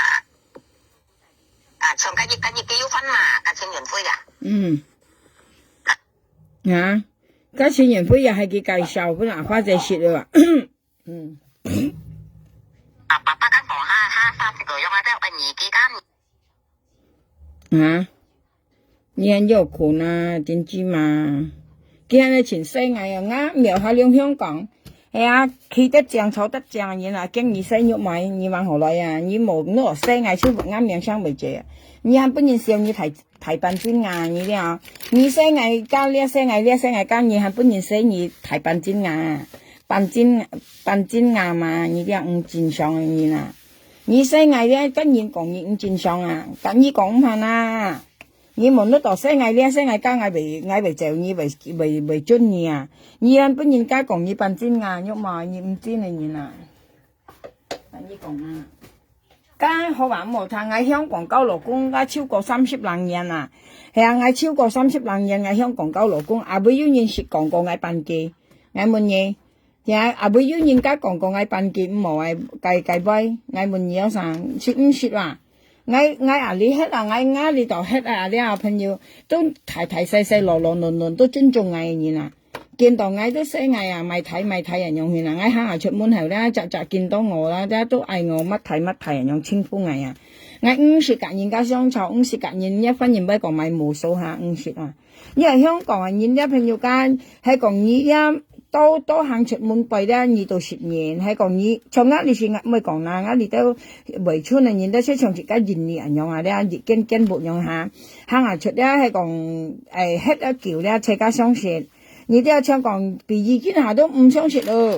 啊，像甲你，甲你結婚嘛，甲陳雲輝啊。嗯。啊，甲陳雲輝也係佢介紹，本來花姐識个吧。嗯。啊，爸爸甲講哈，哈，哈，這個用啊，這個年紀甲 啊，你還有困啊，真係嘛？佢還來尋細𠊎啊，𠊎廟下兩香港。係啊，企得正坐得正个人啊，驚你細玉妹，你還好來啊，你無，你細𠊎就𠊎命相袂接啊。你還分人笑你大，大半斤啊，你了，你細𠊎加了細𠊎了細𠊎加，你還分人笑你大半斤啊，半斤，半斤啊嘛，你了毋正常个人啊。 你細𠊎咧，甲人講你毋正常啊，甲你講毋好啊。你無你到細𠊎咧，細𠊎甲𠊎袂，𠊎袂走，你袂，袂，袂準你啊。你還分人家講你半斤啊，肉麻，你毋真个人啊。甲你講啊。甲好話毋好聽，𠊎香港交老公，𠊎超過三十零年啊。係啊，𠊎超過三十零年，𠊎香港交老公，也未有人識講過𠊎半斤。𠊎問你， 呀，也未有人甲講過𠊎半斤毋好个，該，該位，𠊎問你有啥，識毋識啊？𠊎，𠊎阿里歇啊，𠊎，𠊎里到歇啊，這朋友都大大細細、老老嫩嫩，都尊重𠊎个人啊。見到𠊎都細𠊎啊，買大買大啊，樣形啊，𠊎行啊出門口啦，隻隻見到我啦，這都愛我，乜大乜大啊，樣稱呼𠊎啊。𠊎毋識甲人家相吵，毋識甲人，一般人會講買無數下，毋識啊。 你係香港个人，這朋友間，係講你這到，到行出門背咧，你都識人，係講你，像𠊎這時𠊎毋會講啦，𠊎這兜圍村个人，這些像自家印尼恁樣啊，這日見見不樣哈，行啊出咧，係講，誒，歇啊久咧，自家相識。你這像講，比以前下都毋相識咯。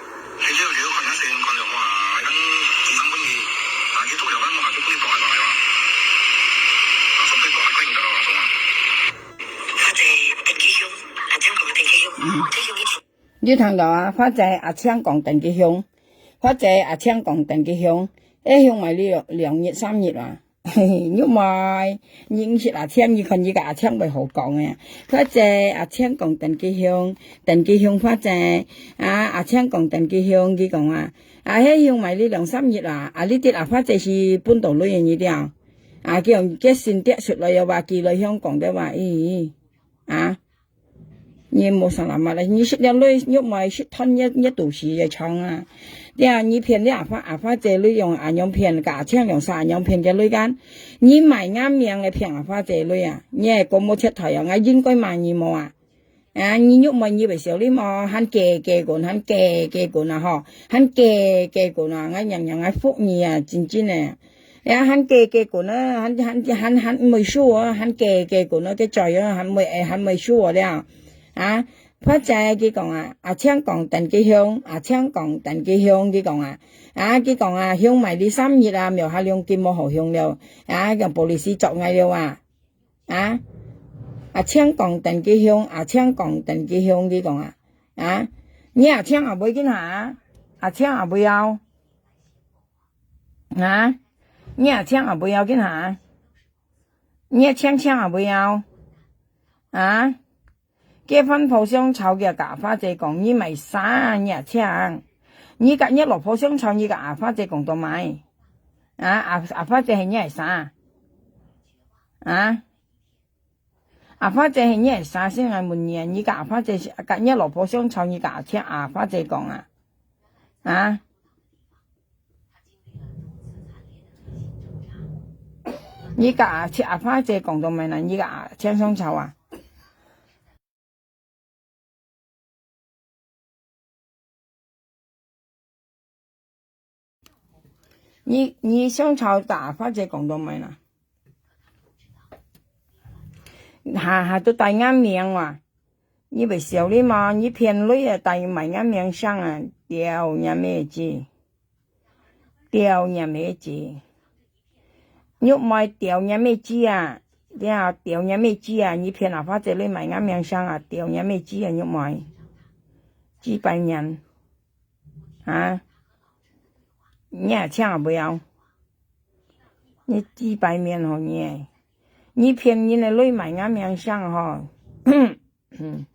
你聽到啊？花姐阿青講等佢凶，花姐阿青講等佢凶，愛凶埋你兩，兩日三日啊！玉妹，你毋識阿青，你看你个阿青會好講个。花姐阿青講等佢凶，等佢凶花姐，啊，阿青講等佢凶，佢講啊，啊，係凶埋你兩三日啊，啊，你知啊，花姐係分到鐳个你知啊？啊，佢用佢先跌出來个話，佢來香港个話，咦，啊。 你無啥啦嘛啦，你食了鐳，玉妹食斷你，你肚屎个腸啊！對啊，你騙你阿花，阿花姐鐳用恁樣騙，甲阿青用啥恁樣騙个鐳干？你賣人命个騙阿花姐鐳啊！你係講無切頭啊，𠊎應該罵你無啊？啊，你玉妹你會笑你無？還假假滾，還假假滾啊吼，還假假滾啊！𠊎娘娘𠊎服你啊，真真个。 呀，還假假滾啊，還，還，還，還毋會輸哦，還假假滾哦，个嘴哦，還毋會，還毋會輸哦了。啊，花姐佢講啊，阿青講等佢凶，阿青講等佢凶，佢講啊，啊，佢講啊，凶埋你三日啊，廟下兩金無好凶了，啊，用police捉𠊎了啊，啊，阿青講等佢凶，阿青講等佢凶，佢講啊，啊，你阿青也會緊下，阿青也會要。 啊？你阿青也會要緊下？你阿青青也會要？啊？結婚抱相吵个甲花姐講，你賣啥啊？你阿青，你甲你老婆相吵，你甲阿花姐講到咩？啊？阿，阿花姐係你係啥？啊？阿花姐係你係啥先？𠊎問你啊，你甲阿花姐，甲你老婆相吵，你甲阿青，阿花姐講啊？啊？ 你甲阿，阿花姐講到咩呢？你甲阿青相吵啊？你，你相吵甲阿花姐講到咩呢？下下都帶人命哇！ 你會笑你嘛？你騙鐳啊，帶埋人命相啊，丟你妹子，丟你妹子，玉妹丟你妹子啊！你啊，丟你妹子啊！你騙阿花姐鐳賣人命相啊，丟你妹子啊，玉妹，幾百年啊！你也請也不要，你幾百年好你，你騙人个鐳賣人命相吼！ 嗯。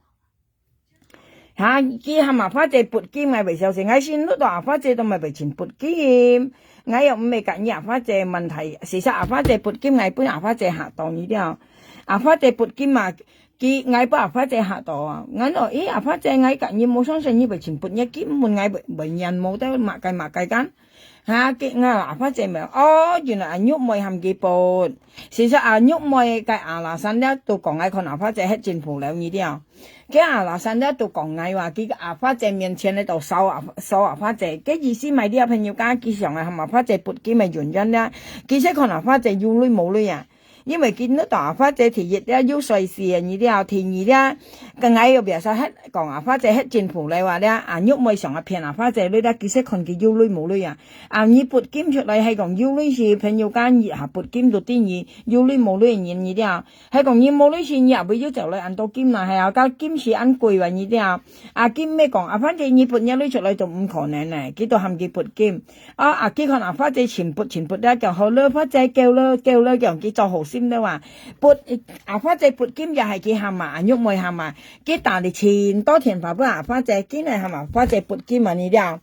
哈，佢喊阿花姐撥金，𠊎會笑死。𠊎先錄到阿花姐都毋係會尋撥金，𠊎又毋係甲你阿花姐問題。事實阿花姐撥金，𠊎分阿花姐嚇到你了。阿花姐撥金嘛，佢，𠊎分阿花姐嚇到啊。𠊎講，咦，阿花姐，𠊎甲你無相信，你會尋撥，你根本𠊎會，會認無得麼个麼个間。 哈，結果阿花姐問，哦，原來阿玉妹喊佢撥。事實阿玉妹个阿拉山了都講𠊎看阿花姐係真無聊你了。該阿拉山了都講𠊎話，佢个阿花姐面前个都掃阿，掃阿花姐。該意思麼个了朋友家，佢想愛喊阿花姐撥金个原因了。其實看阿花姐有鐳無鐳啊。 因為佢錄到阿花姐第一了有衰死个你了，第二了，个𠊎又別說係講阿花姐係真無聊啊了，阿玉妹想愛騙阿花姐鐳了，其實看佢有鐳無鐳啊。啊，你撥金出來係講有鐳是朋友家，你下撥金都知你有鐳無鐳个人你了，係講你無鐳時你也會有走來恁多金啦，係啊，該金是恁貴哇你了。啊，金咩講，阿花姐你撥若鐳出來都毋可能呢，佢都喊佢撥金。 啊，啊，佢看阿花姐尋撥尋撥了，講好了，花姐夠了，夠了，講佢做好心了啊。撥，阿花姐撥金也係佢喊啊，阿玉妹喊啊，佢打了盡多電話分阿花姐，緊來喊阿花姐撥金啊你了。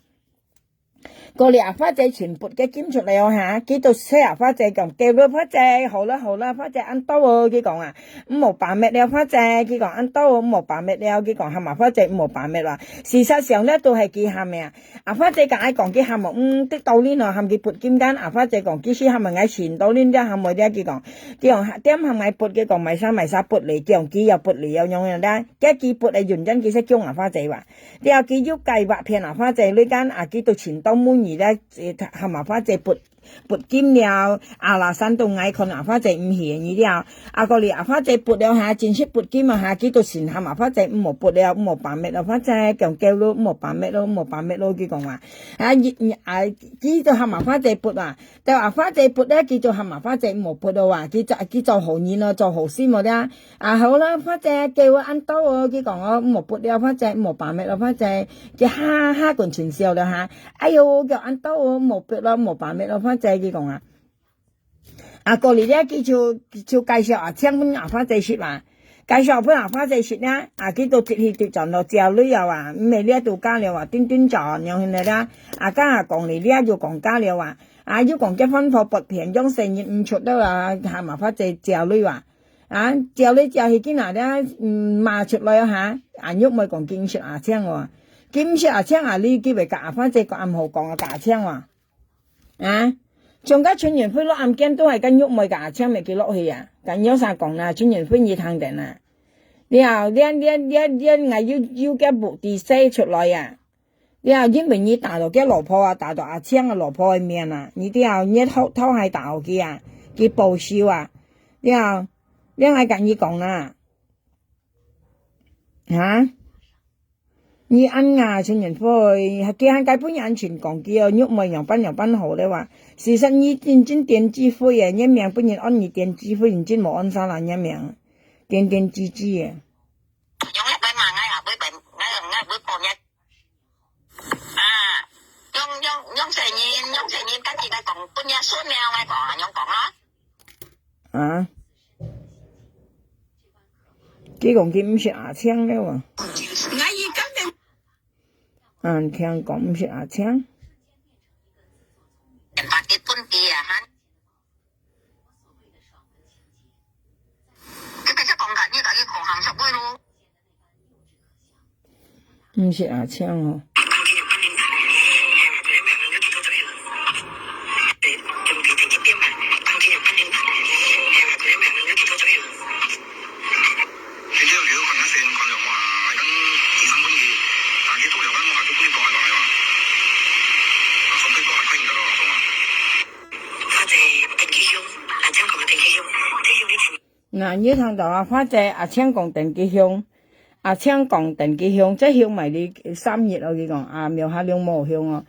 過了阿花姐尋撥个金出來哦哈，佢都催阿花姐講，夠了，花姐，好了，好了，花姐，恁多哦，佢講啊，毋好罷滅了，花姐，佢講，恁多哦，毋好罷滅了，佢講，喊阿花姐毋好罷滅啦。事實上呢，都係佢喊个啊。 阿花姐甲𠊎講，佢喊無，嗯，得道理喏，喊佢撥金間。阿花姐講，其實喊𠊎尋道理，這喊無這，佢講，佢講，點喊𠊎撥，佢講，買啥買啥撥咧，佢講，佢要撥咧，要樣樣咧。該佢撥个原因，其實叫阿花姐話。了，佢有計劃騙阿花姐，你間啊，佢都尋到滿意咧，喊阿花姐撥。拔金了，啊啦，山東𠊎看阿花姐毋嫌你了。啊，過來阿花姐拔了哈，真實拔金啊哈，佢都先喊阿花姐毋好拔了，毋好罷滅了，花姐，強狗咯，毋好罷滅咯，毋好罷滅咯，佢講啊。啊，你，你，啊，佢都喊阿花姐拔啊，到阿花姐拔了，佢就喊阿花姐毋好拔了啊，佢做，佢做好人咯，做好事無了。啊，好啦，花姐，叫我恁多哦，佢講哦，毋好拔了，花姐，毋好罷滅了，花姐，佢哈哈滾全笑了哈。哎喲，叫恁多哦，毋好拔了，毋好罷滅了，花姐，佢講啊。 啊，過日咧，佢就，就介紹阿青分阿花姐識啊。介紹分阿花姐識咧，啊，佢都直去直轉咯，借鐳啊啊，毋係咧都假了啊，定定找，然後呢咧，啊，剛下講你咧就講假了啊，啊，又講結婚婆不便，養細人毋出了啊，喊阿花姐借鐳啊。啊，借鐳借去今下咧，嗯，罵出來啊哈，啊，玉妹講佢毋識阿青哦，佢毋識阿青啊，你佢會甲阿花姐講，毋好講啊，甲阿青啊。 啊，像該陳遠輝落案件都係該玉妹甲阿青摎佢落去啊，甲有啥講啦，陳遠輝你聽等啊。了，連，連，連，連𠊎又，又个目的說出來啊。了，因為你打到个老婆啊，打到阿青个老婆个面啊，你了，你偷，偷還打到佢啊，佢報仇啊。了，了，𠊎甲你講啦。啊？ 你恁啊，陳遠輝，佢還該分人安全講佢哦，玉妹樣般樣般好了哇。事實你真正點指揮耶，你名分人安你點指揮，你真無安啥啦，你名點點指指耶。用一百萬，𠊎也會分，𠊎，𠊎會幫你。啊，用，用，用細人，用細人，跟住佢講，分人算命，𠊎講啊，樣講咯。 啊？佢講佢毋識阿青了啊？𠊎已經明。啊，聽講毋識阿青。把佢分佢啊，哈。佢變成講客，你甲佢講鹹濕話咯。 毋識阿青哦。那你聽到啊，花姐阿青講等佢凶，阿青講等佢凶，這凶埋你三日哦，佢講啊，廟下龍無凶哦，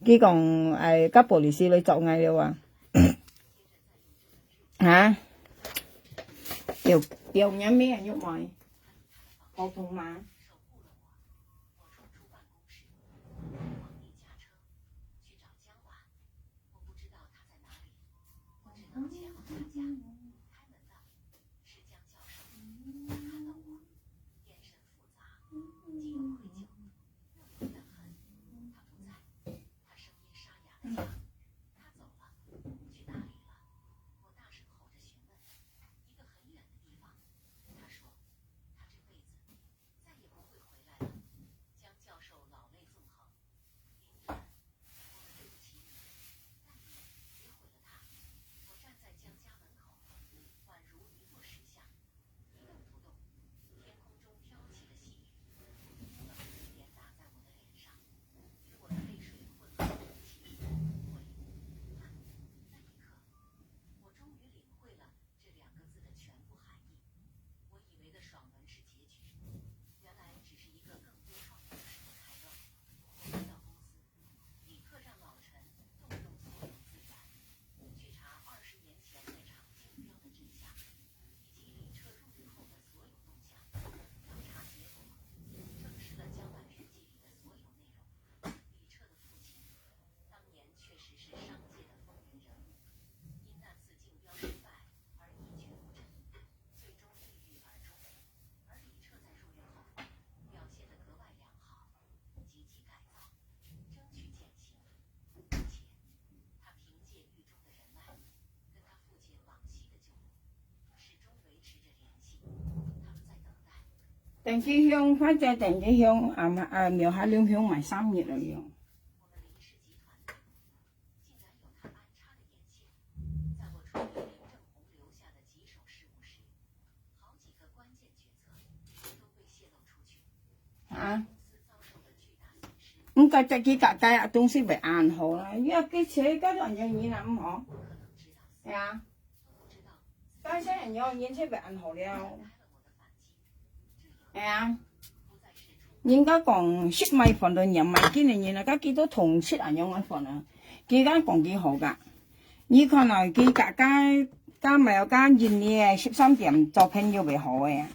佢講，哎，甲police來捉𠊎了啊。哈？有，有人咩啊，玉妹？溝通嗎？等佢凶，反正等佢凶，啊嘛，啊，廟下龍凶埋三日了用。啊？該隻佢个个啊東西會恁好啦，因為佢自家都恁樣人啊，毋好。係啊，該些恁樣人就會恁好了。係啊，人家講食買飯都嫌買緊个人啊，該佢都同食恁樣个飯啊，佢敢講佢好个？你看啊，佢个个个買个人呢，十三點做朋友會好个啊。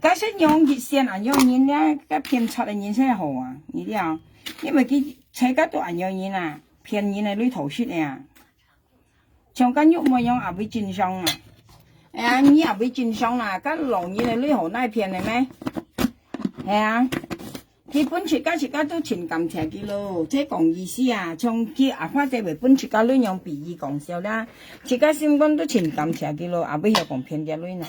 該係用一線啊，用人家个騙出个人才好啊，你知啊？因為佢自家都恁樣人啊，騙人个鐳討食个啊。像該玉妹樣也會真相啊。哎呀，你也會真相啦，該老人个鐳好耐騙个咩？係啊，佢分自家自家都盡感謝佢咯，這講意思啊，像佢阿花姐會分自家鐳樣比喻講笑啦，自家心肝都盡感謝佢咯，也會曉講騙个鐳呢。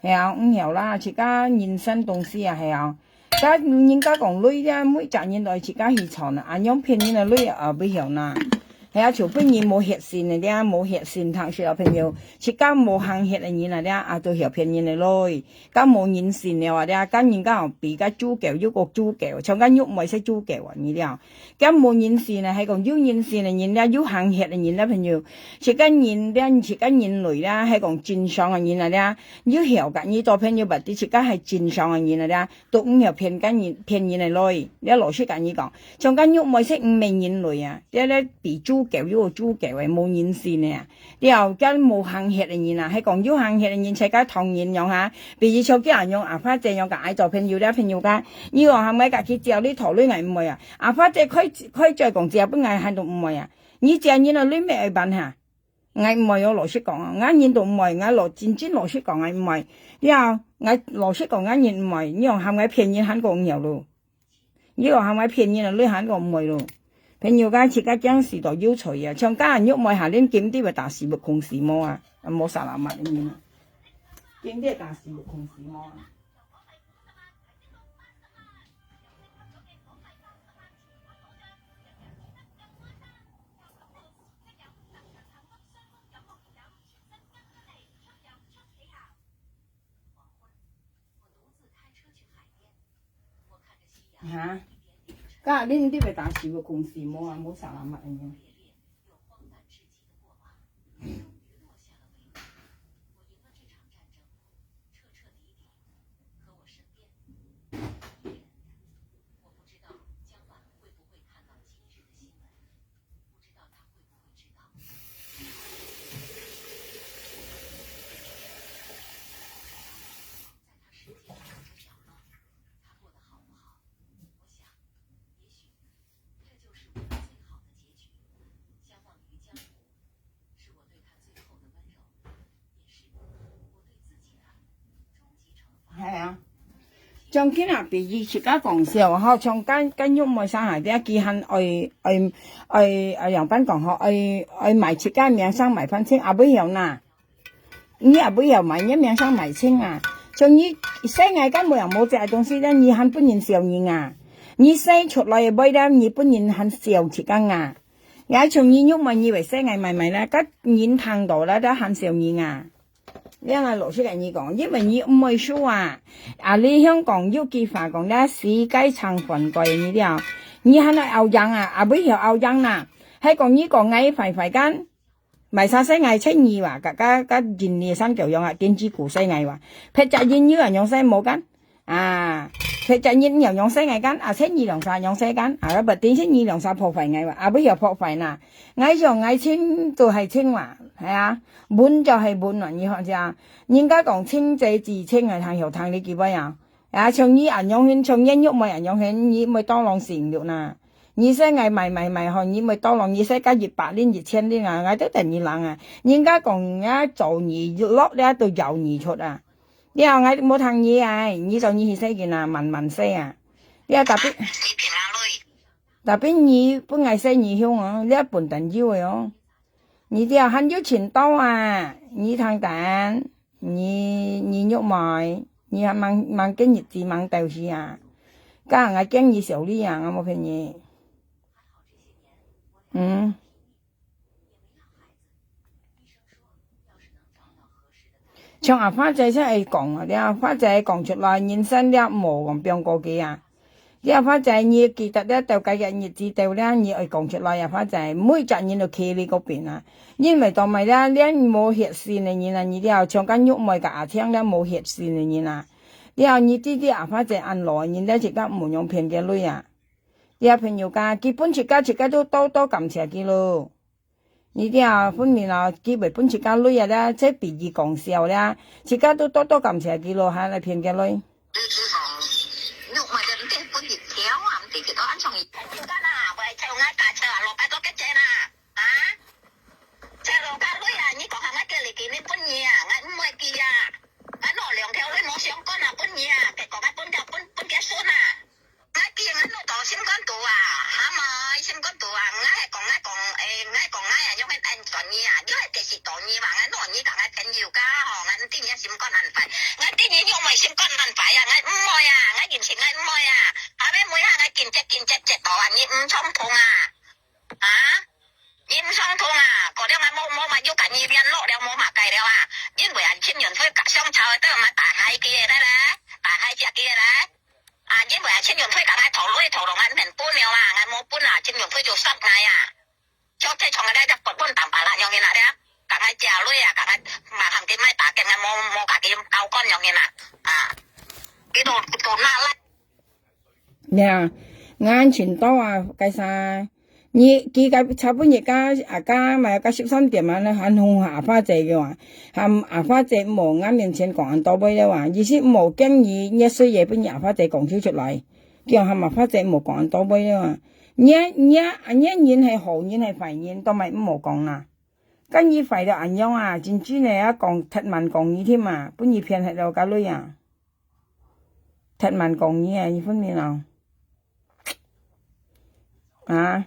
係啊，毋曉啦，自家人生東西啊，係啊。該人家講鐳咧，每隻人都愛自家去賺啊，恁樣騙人个鐳啊，毋曉啦。係啊，除非人無血性个咧，無血性，聽說啊，朋友，自家無行血个人啊咧，啊，都曉騙人个鐳。該無人性了啊咧，該人家比該豬狗又過豬狗，像該玉妹係豬狗啊，你了。 該無人性呢，係講有人性个人咧，有行血个人咧，朋友，自家人咧，自家人類啦，係講正常个人啊咧，有曉甲你做朋友，berarti自家係正常个人啊咧，都毋曉騙个人，騙人个鐳，這老實甲你講，像該玉妹係毋係人類啊，這咧比豬狗又豬狗个，無人性个啊。 了，該無行血个人啊，係講有行血个人，自家同人樣哈，比如像佢恁樣，阿花姐樣甲愛做朋友了，朋友个，你講喊𠊎甲佢借鐳討鐳，𠊎毋會啊。阿花姐開，開嘴講借分𠊎，還都毋會啊。你借人个鐳，乜愛辦哈？𠊎毋會哦，老實講哦，𠊎人都毋會，𠊎老，真正老實講，𠊎毋會。了，𠊎老實講，𠊎人毋會，你講喊𠊎騙人，還過毋曉咯。 你講喊𠊎騙人啊，你還講毋會咯。朋友家自家驚死到有罪啊，像該玉妹下輪金地會打死不空死無啊，啊，無salamat个人啊。金地打死不空死無啊。哈？該恁特別打死無空死無啊，無salamat个人。係啊，像今啊，比喻自家講笑吼，像該，該玉妹生下這，佢還愛，愛，愛，愛仰般講吼，愛，愛賣自家名聲賣番清，也毋曉哪。 你也毋曉賣，你名聲賣清啊。像你細𠊎間無樣無隻个東西咧，你還分人笑你啊？你生出來个妹咧，你分人還笑自家啊？也像你玉妹，你會細𠊎賣賣啦，該人聽到啦，都還笑你啊。這𠊎老實甲你講，因為你毋會輸啊。啊，你香港有句話講咧，世界常換蓋，你了，你還愛拗贏啊？也毋曉拗贏啦，還講你講𠊎壞壞間。 買茶細𠊎千二哇，甲，甲，甲人力生狗樣啊，電子股細𠊎哇，別隻人有啊樣細無間，啊，別隻人有樣細𠊎間，啊，千二兩三樣細間，啊，不，電千二兩三破壞𠊎哇，啊，毋曉破壞哪，𠊎想𠊎清就係清哇，係啊，穩就係穩哇，你看這，人家講清者自清啊，聽曉聽你幾擺啊？ 啊，像你恁樣形，像你玉妹恁樣形，你毋會當浪性慾哪。你細𠊎賣賣賣吼，你毋會當浪，你細加一百零一千零啊，𠊎都等你冷啊。人家講啊，做你落了都搖你出啊。了，𠊎無聽你啊，你做你去細个啊，慢慢細啊。了，tapi tapi你分𠊎細你凶哦，了分等有个哦。你這還有錢到啊，你聽等。 你，你玉妹，你還吂，吂見日子吂到時啊？該𠊎驚你笑你啊，𠊎無騙你。嗯。像阿花姐先會講啊，這阿花姐講出來，人生了無講放過佢啊。這阿花姐，你記得這兜該个日子到了，你愛講出來啊，花姐，每隻人都企你該邊啊。因為做麼个這，連無血性个人啊，你這像該玉妹个阿青這無血性个人啊。這你知知阿花姐恁老个人，這自家毋用騙佢鐳啊。這朋友家，佢本自家自家都多多感謝佢咯。 你這分明啊，佢會分自家鐳啊，這，這比喻講笑啦，自家都多多感謝佢咯，還來騙佢鐳。你，你講，玉妹个，你分佢條啊，毋知幾多安上去。你講啊，會臭𠊎大臭啊，落擺做結姐啦，啊？臭落家鐳啊，你講下𠊎叫你記你分你啊，𠊎毋會記啊。𠊎攞兩條鐳無相干啊，分你啊，結果𠊎分佢，分，分佢孫啊。 𠊎記𠊎老豆心肝肚啊，哈嘛，心肝肚啊，𠊎係講，𠊎講，誒，𠊎講𠊎啊，用个安全你啊，你係第四代你嘛，𠊎老你講𠊎朋友家吼，𠊎毋知你心肝恁壞，𠊎知你用个心肝恁壞啊，𠊎毋愛啊，𠊎認識𠊎毋愛啊，後尾尾下𠊎見接見接接到啊，你毋相同啊，啊？你毋相同啊，過了𠊎無，無嘛，又甲你聯絡了，無嘛改了啊，因為啊，陳雲輝甲相吵个，都嘛大海佢个咧，大海食佢个咧。 啊，因為啊，陳永輝甲𠊎討鐳，討到𠊎毋肯分了啊，𠊎無分啊，陳永輝就殺𠊎啊。像這種个，這骨本當白啦，樣形啊，這，甲𠊎借鐳啊，甲𠊎嘛喊佢莫打緊，𠊎無，無甲佢交關樣形啊，啊，佢都，都拿來。呀，𠊎尋到啊，該啥， 你，佢个差不多个，啊，个，嘛个十三點啊，還同阿花姐个啊，喊阿花姐莫𠊎面前講恁多話了啊，意思莫驚你，你衰也分你阿花姐講出出來，叫喊阿花姐莫講恁多話了啊。你，你，你人係好人係壞人，都莫莫講啦。該你壞到恁樣啊，真正个啊講，忒慢講你添啊，分你騙忒了个鐳啊。忒慢講你啊，你分明啊。 啊，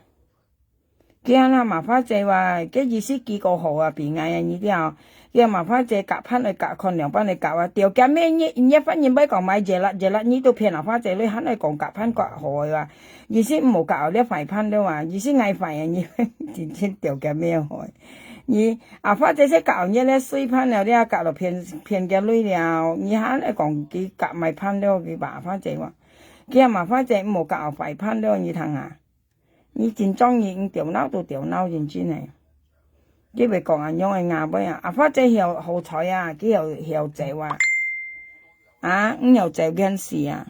佢恁樣麻花姐話，佢意思幾个好啊，比𠊎啊，你知啊？佢啊麻花姐夾盤來夾看，兩盤來夾啊，掉佢咩？你，你反正愛講買熱辣，熱辣，你都騙麻花姐，你還愛講夾盤夾好个啊？意思毋好夾了壞盤了啊？意思𠊎壞啊，你真正掉佢咩好？你啊，花姐先夾你个水盤了，你啊夾了騙，騙佢鐳了，你還愛講佢夾買盤了，佢麻花姐話，佢啊麻花姐毋好夾壞盤了，你聽啊？ 你真中意，你頭腦都頭腦認真个。你會講恁樣个話尾啊？啊，花姐曉好彩啊，佢曉，曉走啊。啊，你曉走件事啊？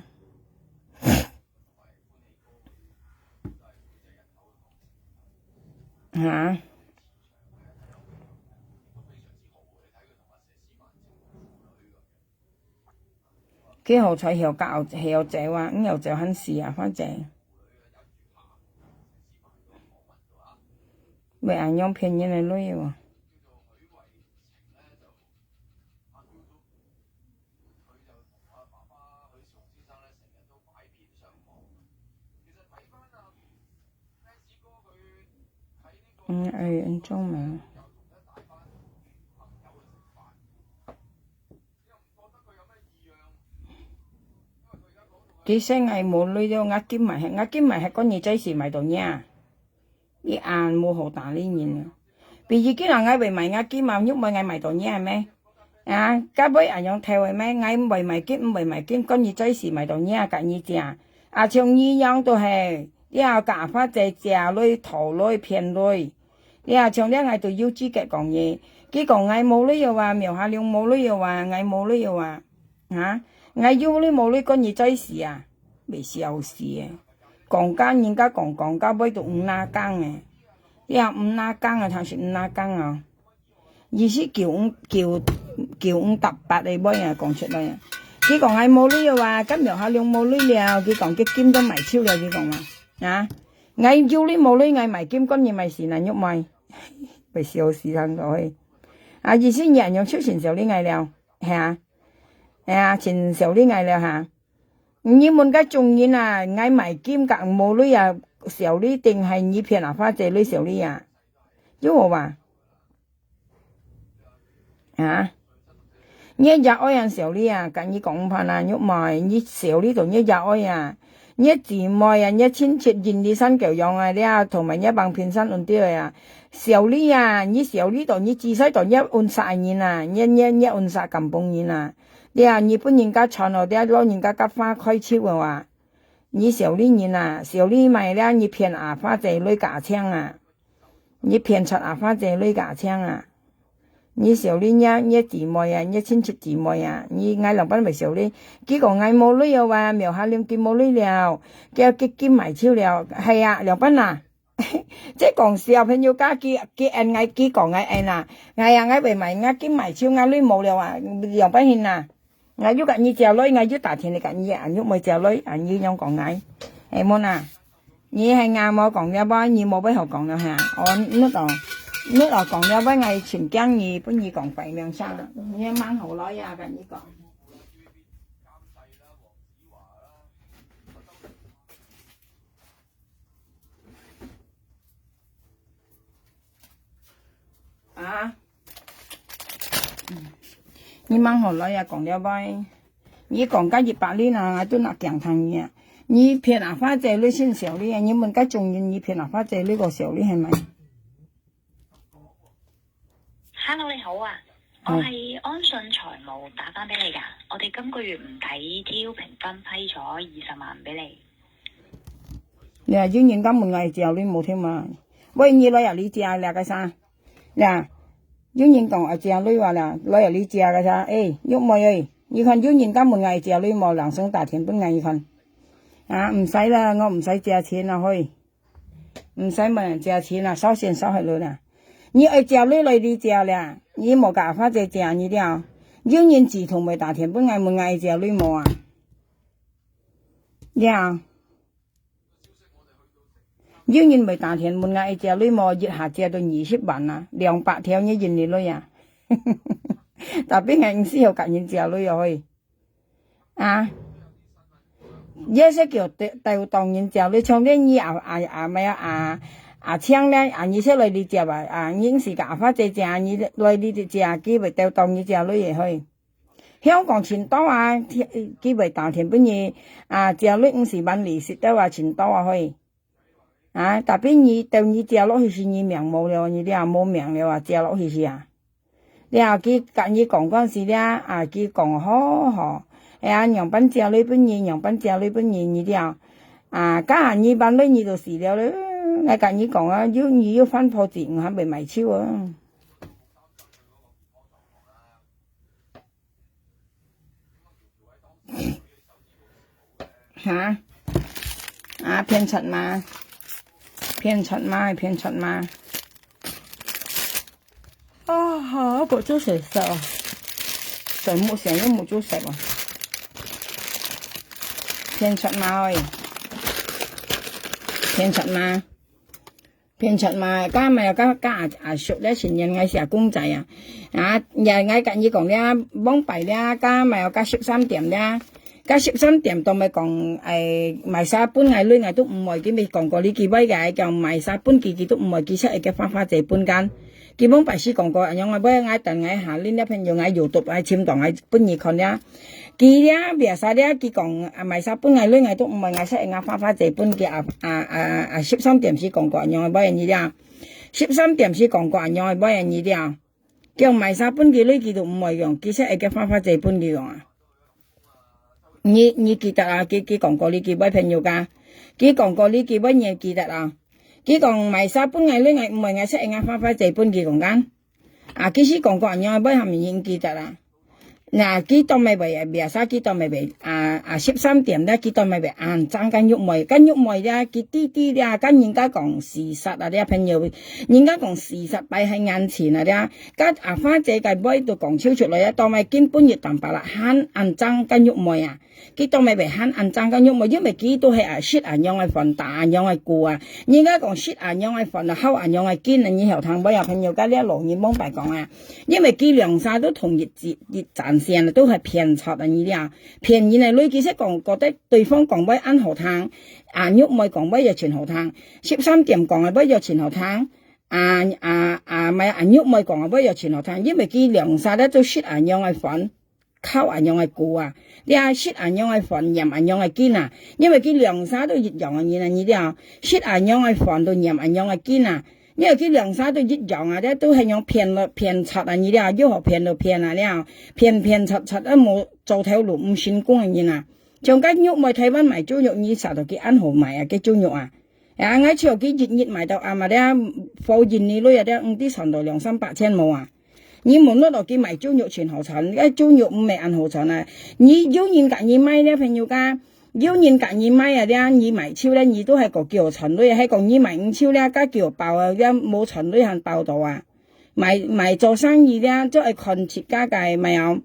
啊？ 佢好彩曉教，曉走啊，毋曉走還死啊，反正。會恁樣騙人个鐳哦。嗯，哎，恁樣嘛。 其實𠊎無鐳了，𠊎金買忒，𠊎金買忒，講你這時買到你啊，你恁無好打理人啊。比如今日𠊎會買𠊎金嘛，又買𠊎買到你啊咩？啊，該會恁樣頭个咩？𠊎毋會買金，毋會買金，講你這時買到你啊，甲你食。啊，像你樣都係，你也甲阿花姐借鐳、討鐳、騙鐳。 你啊，像這𠊎都有資格講你。佢講𠊎無鐳了啊，廟下龍無鐳了啊，𠊎無鐳了啊。哈？𠊎有鐳無鐳，講你在時啊，會笑死誒。講甲人家講，講甲尾都毋拿講誒。你啊，毋拿講啊，通是毋拿講啊。意思九五，九，九五搭八个尾啊，講出來啊。佢講𠊎無鐳了啊，甲廟下龍無鐳了，佢講佢金都賣臭了，佢講啊。啊？ 𠊎有鐳無鐳，𠊎買金，講你買死難肉賣，會笑死人个嘿。啊，意思你恁樣就真笑你𠊎了，係啊？係啊，真笑你𠊎了哈。你問該種人啊，𠊎買金甲無鐳啊，笑你定係你騙阿花姐鐳笑你啊？有無啊？ 啊？你也愛人笑你啊，甲你講毋怕啊，你莫，你笑你都你也愛啊。你姊妹啊，你親戚人你山狗樣啊，你啊，同埋你幫平山運掉啊，笑你啊，你笑你都你自細都你運殺人啊，你，你，你運殺甘榜人啊，你啊，你分人家傳哦，你啊，老人家甲花開手啊，你小麗人啊，小麗買了，你騙阿花姐鐳價錢啊，你騙出阿花姐鐳價錢啊。你小麗若，若姊妹啊，若親戚姊妹啊，你，𠊎仰般會小麗？佢講𠊎無鐳哦啊，廟下令佢無鐳了，佢，佢，佢賣手了，係啊，仰般啊？這講小朋友家，佢，佢恩𠊎，佢講𠊎恩啊，𠊎啊，𠊎會買，𠊎佢賣手，𠊎鐳無了啊，仰般形啊？ 𠊎又佮你借鐳，𠊎又打電來佮你啊，又毋會借鐳啊，你仰講𠊎？哎，無啦，你係𠊎無講了啵，你無話好講了哈？哦，你哦，你哦講了啵，𠊎盡驚你，分你講壞名聲啊，你吂好來啊，佮你講。 啊，你吂好來啊，講了啵。你講到一百零啊，𠊎都拿驚聽你啊。你騙阿花姐鐳先小麗啊，你問該種人，你騙阿花姐鐳過小麗係無？ Hello，你好啊，我係安信財務打返畀你㗎。我哋今個月唔抵，挑評分批咗二十萬畀你。你啊，有人敢問𠊎借鐳無聽嘛？喂，你來啊，你借了个啥？呀，有人講啊，借鐳話啦，來啊，你借个啥？哎，玉妹哎，你看有人敢問𠊎借鐳無？人生打電分𠊎，你看。啊，毋使啦，我毋使借錢啊，嘿。 毋使問人借錢啊，燒錢燒忒了啦。你愛借鐳來你借啦，你無佮阿花姐借你了。有人主動會打電分𠊎問𠊎愛借鐳無啊？了，有人會打電問𠊎愛借鐳無？一下借到二十萬啊，兩百條你認你鐳啊。Tapi𠊎毋使好佮人借鐳哦，嘿。 啊，這係叫鬥，鬥當人借鐳，像這你啊，啊，啊，毋係啊，啊，啊，請咧，啊，你先來你借啊，啊，你毋使佮阿花姐借，你來你借，佢會鬥當你借鐳个嘿。香港盡多啊，佢會打電分你，啊，借鐳毋使萬里，識得啊，盡多啊嘿。 啊，tapi你，到你借落去時，你命無了，你了無命了啊，借落去時啊。了，佢佮你講關係了，啊，佢講好好，哎呀，仰般借鐳分你，仰般借鐳分你，你了，啊，加下你萬鐳你就死了了，𠊎佮你講啊，又，你又犯破戒，你還袂買手啊。 哈？啊，騙出嗎？騙出嗎？騙出嗎？啊，好，我做事實哦。在目前又無做事哦。騙出嗎喂？騙出嗎？ 騙出嘛，加嘛，加，加阿，阿叔咧，成年𠊎寫公仔啊。啊，也𠊎佮你講咧，往擺咧，加嘛，加十三點咧，加十三點都毋係講，誒，賣啥分𠊎鐳，𠊎都毋會，佢毋係講過你幾位个，講賣啥分佢，佢都毋會，佢識會个花花姐分間。佢往擺時講過，恁樣啊，尾𠊎等𠊎下，恁這朋友𠊎YouTube𠊎尋到𠊎分你看咧。 佢咧，biasa咧，佢講，啊，賣啥分𠊎鐳，𠊎都毋會，𠊎識會𠊎花花姐分佢啊，啊，啊，啊，十三點時講過恁樣个，尾你咧。十三點時講過恁樣个，尾你咧。叫賣啥分佢鐳，佢都毋會用，佢識會个花花姐分佢用啊。你，你記得啊，佢，佢講過你幾位朋友家，佢講過你幾位你記得啊。佢講賣啥分𠊎鐳，𠊎毋會，𠊎識會𠊎花花姐分佢講間。 啊，其實講過恁樣，尾下面應記得啦。那佢當然會，biasa佢當然會，啊，啊，十三點咧，佢當然會恁爭該玉妹，該玉妹咧，佢知知咧，該人家講事實啊，這朋友，人家講事實擺在眼前啊，這，該阿花姐个尾都講出出來啊，當然根本一擔把啦，還恁爭該玉妹啊。 佢當然會還恁爭該玉妹，因為佢都係啊，食恁樣个飯，打恁樣个鼓啊。人家講食恁樣个飯啊，敲恁樣个筋啊，你曉聽無啊？朋友，該這老人往擺講啊，因為佢兩儕都同一，一，一戰線啊，都係騙出啊，你了。騙人个鐳，其實講，覺得對方講話恁好聽，啊，玉妹講話也盡好聽，十三點講个話也盡好聽，啊，啊，啊，毋係啊，玉妹講个話也盡好聽，因為佢兩儕咧都食恁樣个飯。 敲恁樣个鼓啊，這食恁樣个飯，念恁樣个經啊，因為佢兩儕都一樣个人啊，你了，食恁樣个飯都念恁樣个經啊，因為佢兩儕都一樣啊，這都係用騙了，騙出啊，你了，又好騙了騙啊了，騙騙出出啊，無做頭路，毋成功个人啊。像該肉妹台灣賣豬肉，你查到佢恁好賣啊，該豬肉啊。啊，𠊎就佢一日賣到暗啊，這貨印尼鐳啊，這毋知賺到兩三百千無啊。你問我落去賣豬肉真好賺，該豬肉毋係恁好賺啊。你有人佮你買這朋友家，有人佮你買啊，這你賣手咧，你都係講叫賺鐳，係講你賣毋手咧，該叫包啊，這無賺鐳還包到啊。賣，賣做生意咧，就愛看自家个，賣哦。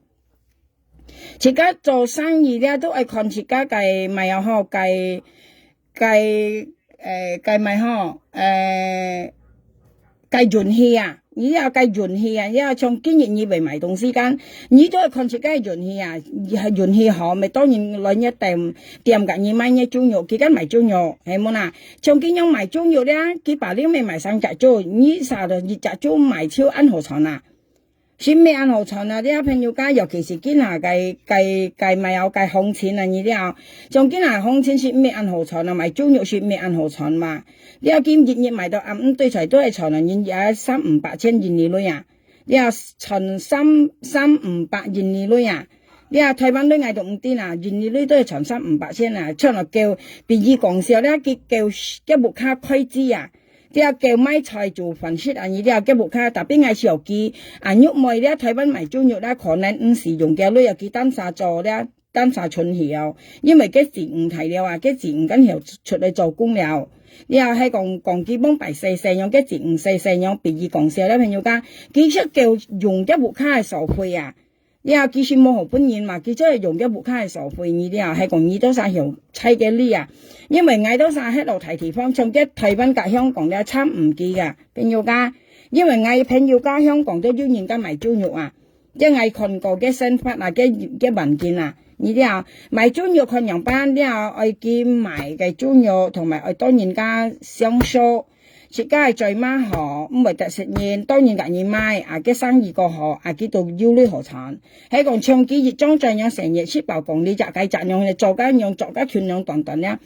自家做生意咧，都愛看自家个賣啊吼，个，个，呃，个賣吼，呃，个運氣啊，你愛个運氣啊，你愛像今日你會賣東西間，你都愛看自家个運氣啊，運氣好，乜當然來你店，店佮你買你豬肉，佢間賣豬肉，係無啦？像佢樣賣豬肉咧，佢百零乜賣三隻豬，你啥都一隻豬賣超恁好賺啊！ 係毋係恁好賺啊？這朋友家，尤其係今下个，个，个賣有个行情啊，你了，像今下行情係毋係恁好賺啊？賣豬肉係毋係恁好賺嘛？這今一日賣到暗，毋對菜都係賺啊，人家三五百千印尼鐳啊，這賺三，三五百印尼鐳啊，這台灣鐳𠊎都毋知啊，印尼鐳都係賺三五百千啊，賺到夠，比佢講笑，這佢夠，佢屋下開支啊。 這个賣菜做飯食啊，你這个屋下，tapi𠊎小記，啊，肉妹這台灣賣豬肉這可能毋使用个鐳啊，佢單儕做這，單儕存去哦，因為个子女大了啊，个子女間曉出來做工了。這係講，講佢往擺細細樣，个子女細細樣，比佢講笑這朋友家，佢識夠用个屋下个所費啊。 這其實無好分人嘛，佢就係用个屋下个所費，你這係講你到啥曉猜个理啊？因為𠊎到啥歇落大地方，像个台灣佮香港這差毋幾个，朋友家。因為𠊎朋友家香港都有人家賣豬肉啊，這𠊎看過个生活啊，个，个環境啊，你這賣豬肉看樣般，這愛佢賣个豬肉，同埋愛當人家相熟， 自家个嘴嘛好，毋會得失人，當然佮人買，啊，个生意過好，啊，佢都有鐳好賺。係講像佢一張嘴樣生意，食飽講你隻个隻樣，做个樣，做个群樣短短了。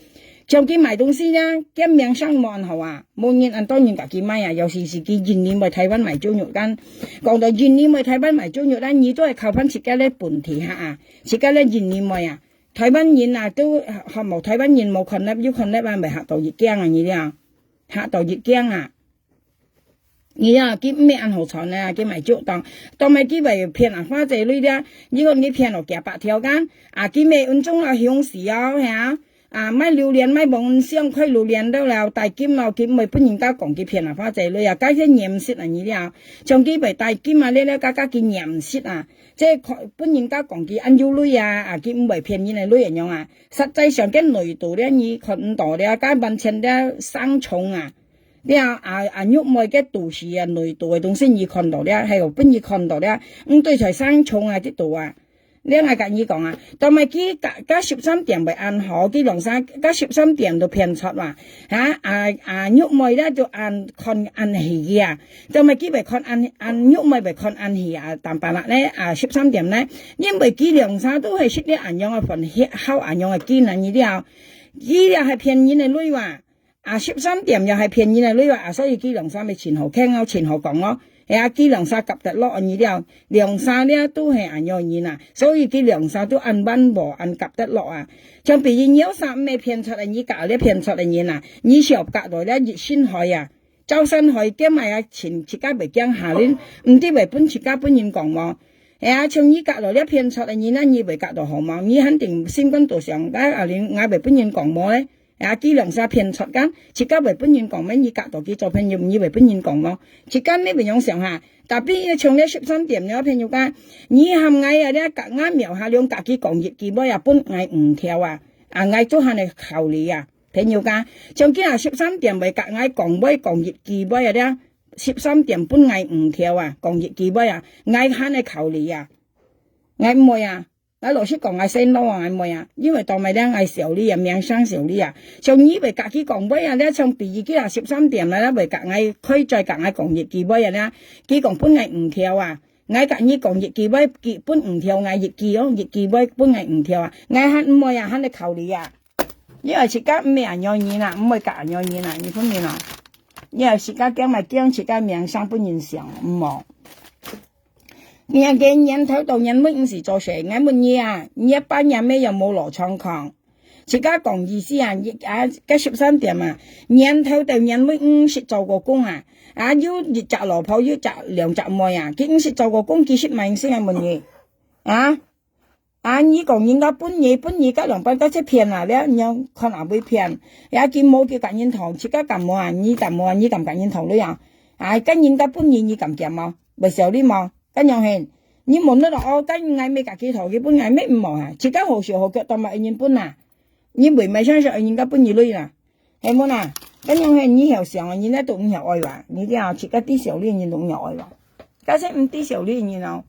像佢賣東西呢，个名聲無恁好啊，無人恁多人佮佢買啊，尤其是佢印尼妹台灣賣豬肉間。講到印尼妹台灣賣豬肉間，你都係靠翻自家个本地客啊，自家个印尼妹啊。台灣人啊，都，學無台灣人無看得，有看得啊，咪嚇到一驚啊，你了。 嚇到一驚啊！你啊，佢毋係恁好賺啊，佢賣豬肉檔，當然佢會騙啊，花姐鐳咧，你講你騙落幾百條間，啊，佢賣運中啊，凶死哦，係啊，啊，賣榴槤，賣黃香，開榴槤到了，大金咯，佢毋會分人家講佢騙啊，花姐鐳啊，該些黏食啊，你了，像佢賣大金啊，你了，加加佢黏食啊，這可分人家講佢恁有鐳啊，啊，佢毋會騙人个鐳个樣啊，實際上个內肚咧，你看毋到咧，該完全咧生蟲啊。 了，啊，啊，肉妹个肚屎啊，內肚个東西你看到了，還有分你看到了，毋對菜生蟲啊，這肚啊。了，𠊎佮你講啊，當然佢佮，佮十三點會恁好，佢兩儕，佮十三點都騙出啊。哈，啊，啊，肉妹咧就恁看恁戲个啊，當然佢會看恁，恁肉妹會看恁戲啊，但係啦咧，啊，十三點咧，因為佢兩儕都係食了恁樣个飯，歇，好恁樣个經啊，你了，佢也係騙人个鐳哇。 啊，十三點又係騙人个鐳啊，啊，所以佢兩儕乜盡好傾哦，盡好講哦。係啊，佢兩儕夾得落你了，兩儕了都係恁樣人啊，所以佢兩儕都恁彎和，恁夾得落啊。像比如你有啥毋係騙出來，你夾了騙出來人啊，你想夾到了一身害啊，周身害，兼埋啊，全自家袂驚下輪，毋知會分自家分人講無？係啊，像你夾到了騙出來人啊，你會夾到好無？你肯定心肝肚想，啊，啊，恁，𠊎會分人講無咧？ 啊，佢兩儕騙出間，自家會分人講咩？你夾到佢做朋友，你會分人講無？自家你會樣想哈？Tapi像這十三點了，朋友家，你喊𠊎啊，這夾𠊎廟下兩夾佢講一句話啊，分𠊎五條啊，啊，𠊎做下來考慮啊，朋友家，像佢啊十三點會夾𠊎講話講一句話啊，這十三點分𠊎五條啊，講一句話啊，𠊎還來考慮啊，𠊎毋會啊。 𠊎老實講，𠊎先老啊，𠊎毋會啊，因為到尾了𠊎笑你啊，名聲笑你啊。像你會佮佢講話啊，了像比如佢啊十三點了，了會佮𠊎開嘴佮𠊎講一句話啊，了佢講分𠊎五條啊，𠊎佮你講一句話，佢分五條𠊎一句哦，一句話分𠊎五條啊，𠊎還毋會啊，還來考慮啊。因為自家毋係恁樣人啊，毋會佮恁樣人啊，你分明哦？因為自家驚嘛驚，自家名聲分人笑，毋好。你看个年頭到年尾毋使做事，𠊎問你啊，你半夜乜有無落床睏？自家講意思啊，你啊，該十三點啊，年頭到年尾毋識做過工啊，啊，有一隻老婆，有一隻兩隻妹啊，佢毋識做過工，佢食麼个？𠊎問你，啊？啊，你講人家分你，分你該兩班該隻騙啊，了，你看也會騙，也佢無叫佮人討，自家敢無啊？你敢無啊？你敢佮人討鐳啊？啊，該人家分你，你敢減無？會笑你無？該樣係，你無得哦，該𠊎乜佮佢討，佢分𠊎乜毋好啊，自家好手好腳，當麼个人分啊？你會買相信人家分你鐳啊？係無啊？該樣係，你曉想啊，人家都毋曉愛哇，你這樣自家知笑你，人都毋曉愛哇，該係毋知笑你，人哦。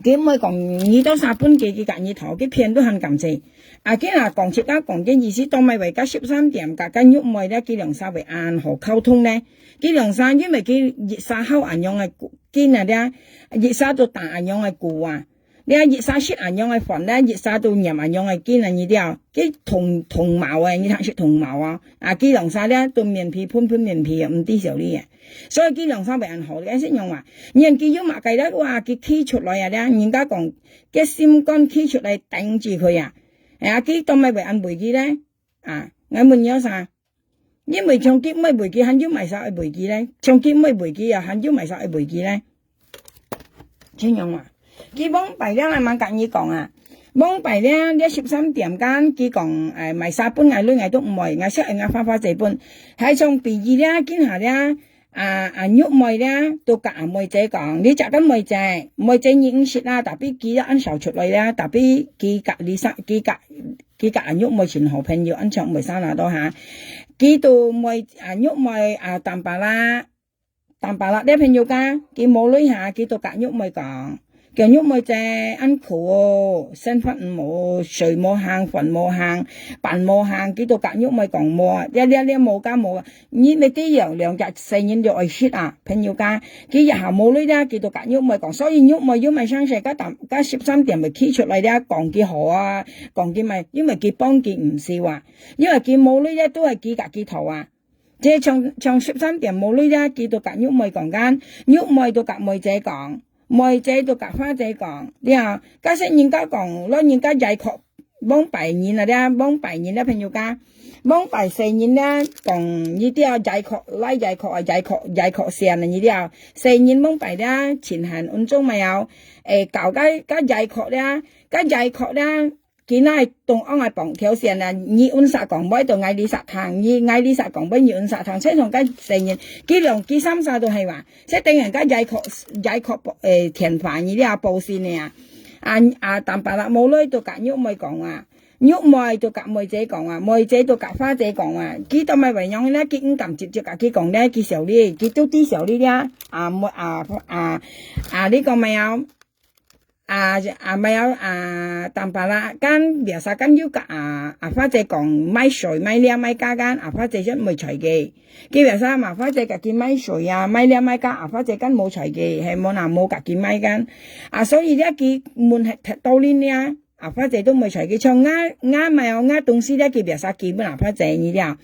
佢毋會講你到啥分佢，佢佮你討，佢騙都還感謝。啊，佢若講自家講个意思，當麼个會該十三點，佮該玉妹咧，佢兩儕會恁好溝通呢？佢兩儕因為佢一儕好恁樣个根啊，咧，一儕都打恁樣个鼓啊，咧，一儕食恁樣个飯咧，一儕都念恁樣个經啊，你知啊？佢同，同謀个，你聽識同謀啊？啊，佢兩儕咧，都面皮，噴噴面皮啊，毋知笑你啊。 所以佢兩儕會恁好，該係仰啊？人佢有麼个咧，哇，佢企出來啊，咧，人家講，佢心肝企出來頂住佢啊。哎呀，佢當麼个會恁為佢咧？啊，𠊎問你有啥？因為像佢毋會為佢，還有麼儕愛為佢咧？像佢毋會為佢啊，還有麼儕愛為佢咧？係仰啊？ 佢往擺了，𠊎吂佮你講啊。往擺了，這十三點間，佢講，哎，麼儕分𠊎鐳，𠊎都毋愛，𠊎惜愛𠊎花花姐分。還像比喻了，今下了，啊，啊，玉妹了，都佮阿妹姐講，你隻个妹姐，妹姐你毋識啊，tapi佢也恁少出來了，tapi佢佮Lisa，佢佮，佢佮阿玉妹盡好朋友，恁像妹生拿到哈。佢都妹，啊，玉妹，啊，tambah啦， tambah啦，這朋友家，佢無鐳下，佢都佮玉妹講，叫玉妹姐，恁苦哦，生活毋好，水無行，飯無行，飯無行，佢都佮玉妹講無啊，這，這，這無家無啊，你乜知樣，兩隻細人就愛食啊，朋友家，佢一下無鐳了，佢都佮玉妹講，所以玉妹有麼个聲勢，該當，該十三點會企出來了，講佢好啊，講佢麼个，因為佢幫佢毋少啊，因為佢無鐳了，都係佢佮佢討啊。 這像，像十三點無鐳了，佢都佮玉妹講間，玉妹都佮妹姐講，妹姐都佮花姐講，了，假使人家講，老人家giải渴，往擺人啊，了，往擺人了，朋友家，往擺細人了，講，你知啊，giải渴，來giải渴啊，giải渴，giải渴先啊，你知啊，細人往擺了，盡閒，恁種麼个，誒，搞該，該giải渴了，該giải渴了， 佢那係同樣个幫條線啊，你恁煞講，毋愛到𠊎這煞聽，你，𠊎這煞講，毋愛你恁煞聽，所以像該細人，佢兩，佢三儕都係哇，所以等於該giải渴，giải渴，誒，電話，你這報信个啊。啊，啊，tambah啦，無鐳都佮玉妹講啊，玉妹都佮妹姐講啊，妹姐都佮花姐講啊，佢都毋會樣呢，佢毋敢直接佮佢講呢，佢笑你，佢都知笑你了，啊，妹，啊，啊，啊，你講麼个啊？ 啊，啊，無啊，啊，tambah啦，間biasa間有佮啊，啊，花姐講買水、買料、買家間，啊，花姐就毋會睬佢。佢biasa嘛，花姐佮佢買水啊，買料、買家，啊，花姐間無睬佢，係無啊，無佮佢買間。啊，所以這佢問係忒多輪了，啊，花姐都毋會睬佢，像𠊎，𠊎買哦，𠊎東西這佢biasa寄分啊，花姐你了。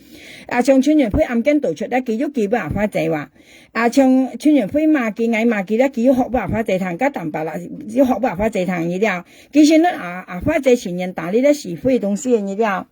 啊，像陳雲輝案件導出這佢又寄分啊，花姐哇。 啊，像，像人會罵佢，𠊎罵佢了，佢又學分阿花姐聽，該tambah啦，又學分阿花姐聽，你了。其實呢，啊，阿花姐情願打理了是非東西，你了。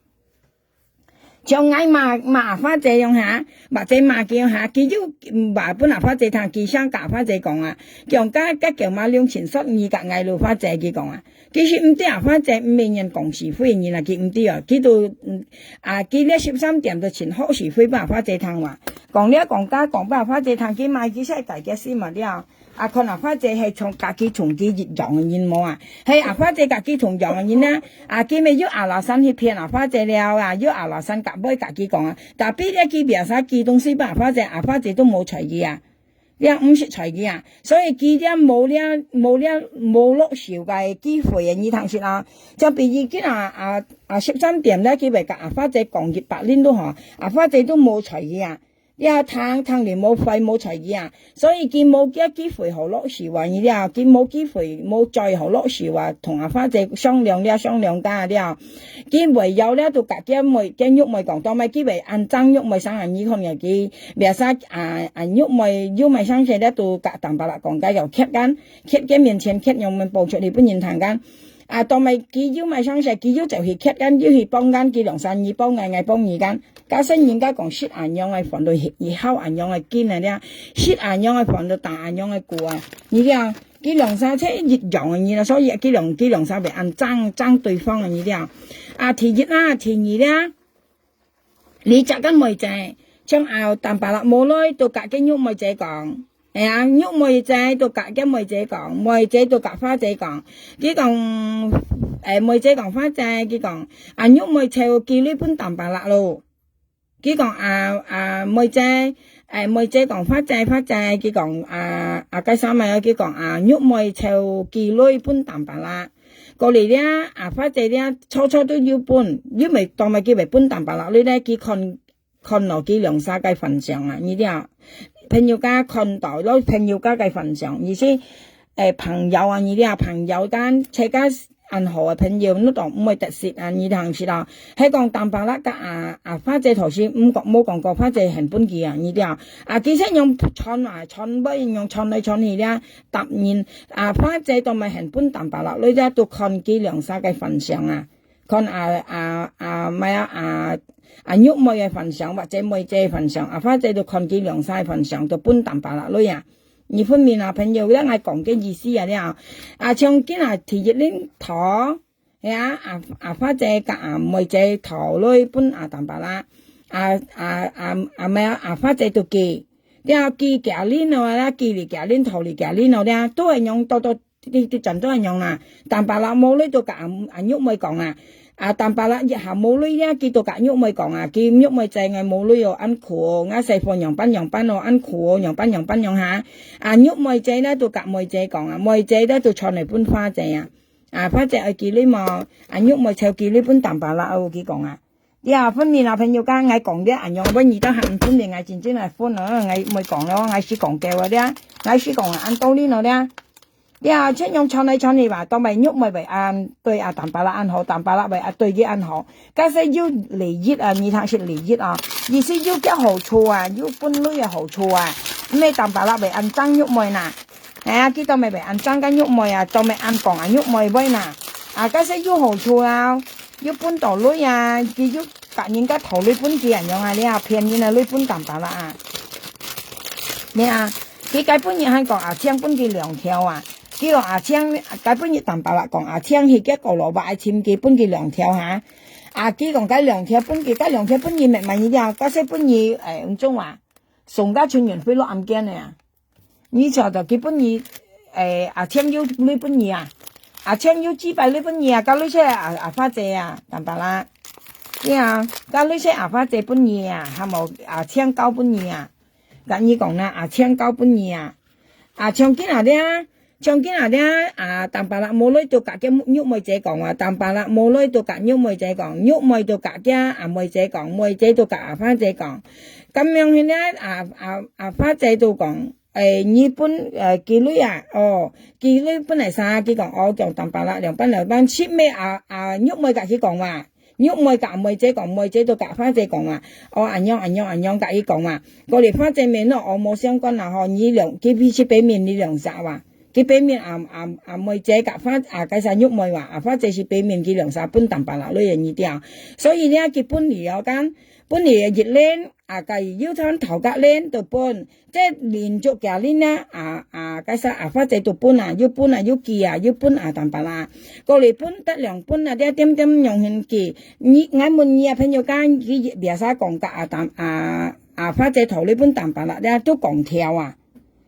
像𠊎罵，罵阿花姐樣哈，或者罵佢樣哈，佢又，嗯，罵分阿花姐聽，佢想佮阿花姐講啊，講該，該狗馬良心說你佮𠊎老花姐，佢講啊。 其實毋對啊，花姐毋係人講是非个人啊，佢毋對啊，佢都，嗯，啊，佢這十三點都盡好是非分阿花姐聽哇。講了講家講分阿花姐聽，佢罵佢實在个心嘛了。啊，看阿花姐係像佮佢同佢一樣个人無啊？係阿花姐佮佢同樣个人啊，啊，佢乜有alasan去騙阿花姐了啊，有alasan佮會佮佢講啊。Tapi這佢biasa寄東西分阿花姐，阿花姐都無睬佢啊。 這毋識睬佢啊。所以佢這無這，無這，無落手个機會啊，你聽識啊。像比如今啊，啊，啊，十三點了，佢會佮阿花姐講一百輪都好，阿花姐都無睬佢啊。這聽聽了無快無在意啊，所以佢無个機會好落手啊，你了，佢無機會無再好落手啊，同阿花姐商量了商量个了，佢會要了都甲个妹个玉妹講，到尾佢會恁爭玉妹生啊，你看个佢，biasa啊啊玉妹又買生些了都甲淡白啦講个要揭間，揭个面前揭樣樣報出去分人聽間。 啊，到尾佢又買生些，佢又走去揭間，又去幫間，佢兩儕你幫𠊎，𠊎幫你間。假使人家講食恁樣个飯，都以後恁樣个緊个了，食恁樣个飯，都打恁樣个鼓啊。你了，佢兩儕就一樣个人啦，所以佢兩佢兩儕會恁爭爭對方个，你了。啊，第一啦，第二啦， 你隻个妹仔，像後淡白啦無來，都甲个玉妹仔講，哎呀，玉妹仔都甲个妹仔講，妹仔都甲花姐講，佢講，誒，妹仔講花姐，佢講，啊，玉妹湊寄鐳分淡白啦咯。佢講啊啊，妹仔，誒，妹仔講花姐，花姐，佢講啊啊，該啥物啊，佢講啊，玉妹湊寄鐳分淡白啦。 過來了，啊，花姐了，初初都有分，又未到尾佢會分淡白啦，你呢，佢看看到佢兩儕个分相啊，你了，朋友家看到了朋友家个分相，意思，誒，朋友啊，你了，朋友間，自家恁好个朋友，你都毋會得失啊，你聽識啦。係講淡白啦，甲啊啊，花姐頭先毋講無講過，花姐很分佢啊，你了，啊，其實用傳啊，傳尾用傳來傳去了，答應 啊，花姐都毋係很分淡白啦，你這都看佢兩儕个分相啊，看啊啊啊，毋係啊啊啊玉妹个分相，或者妹姐个分相，啊，花姐都看佢兩儕个分相，都分淡白啦，你啊。你分明啊，朋友，這𠊎講个意思啊了。啊，像今日第一輪討，係啊，啊啊花姐甲啊妹姐討鐳分啊淡白啦，啊啊啊啊，毋係啊，啊花姐都寄， 了寄寄輪哦，啦寄哩寄輪，討哩寄輪哦，了都係樣，都都，你你轉都係樣啦。淡白啦無鐳都甲阿阿玉妹講啊，啊淡白啦一下無鐳了，佢都甲玉妹講啊，佢玉妹知𠊎無鐳哦，恁苦哦，𠊎細貨樣般樣般哦，恁苦哦，樣般樣般樣哈。啊玉妹知了都甲妹姐講啊，妹姐了都傳來分花姐啊，啊花姐愛寄鐳無？啊玉妹湊寄鐳分淡白啦，哦佢講啊。 呀，分明啊，朋友家，𠊎講个恁樣，分你兜還毋分明，𠊎真正來分哦，𠊎毋會講咯，𠊎是講夠个了，𠊎是講恁道理咯了。呀，這樣傳來傳去吧，到尾玉妹會恁對啊，淡白啦恁好，淡白啦會啊對佢恁好。假使有利益啊，你聽識利益啊，意思有个好處啊，有分類个好處啊，毋係淡白啦會恁爭玉妹呐。哎呀，佢到尾會恁爭个玉妹啊，到尾恁講啊玉妹會呐。啊，假使有好處啊， 又分到鐳啊，佢又甲人家討鐳分佢恁樣啊，了騙人啊，鐳分淡白啦啊。你啊，佢該本日還講阿青分佢兩條啊，佢講阿青，該本日淡白啦講阿青去个高羅伯愛尋佢分佢兩條哈。啊，佢講該兩條分佢，該兩條分你乜乜你了，假使分你，誒，毋中啊，送个陳元輝落暗間个啊。 你曉得佢分你，誒，阿青有鐳分你啊？阿青有幾擺鐳分你啊？甲鐳出阿阿花姐啊，淡白啦。對啊，甲鐳出阿花姐分你啊，還無阿青交分你啊？甲你講啦，阿青交分你啊？啊，像今仔日啊，像今仔日啊，啊，淡白啦無鐳都甲个玉妹姐講啊，淡白啦無鐳都甲玉妹姐講，玉妹都甲个阿妹姐講，妹姐都甲阿花姐講。 咁樣現在啊啊啊花姐都講，誒，你分誒寄鐳啊，哦，寄鐳分來啥？佢講哦，講淡白啦，兩半兩半，係毋係啊啊玉妹甲佢講嘛，玉妹甲妹姐講，妹姐都甲花姐講嘛，哦，恁樣恁樣恁樣甲佢講嘛，過來花姐面咯，哦，無相關啦吼，你兩佢係白面你兩儕哇。 佢白面啊啊啊妹姐甲花啊該儕玉妹哇，啊花姐係白面佢兩儕分淡白啦，你也你掉。所以呢，佢分離了間，分離一輪，啊該又通頭甲輪都分，這連續幾輪呢，啊啊該儕啊花姐都分啊，又分啊又寄啊，又分啊淡白啦。過來分得兩分啊，這點點用心寄。你，𠊎問你啊，朋友間，佢biasa講甲啊淡啊啊花姐頭鐳分淡白啦，這都講條啊。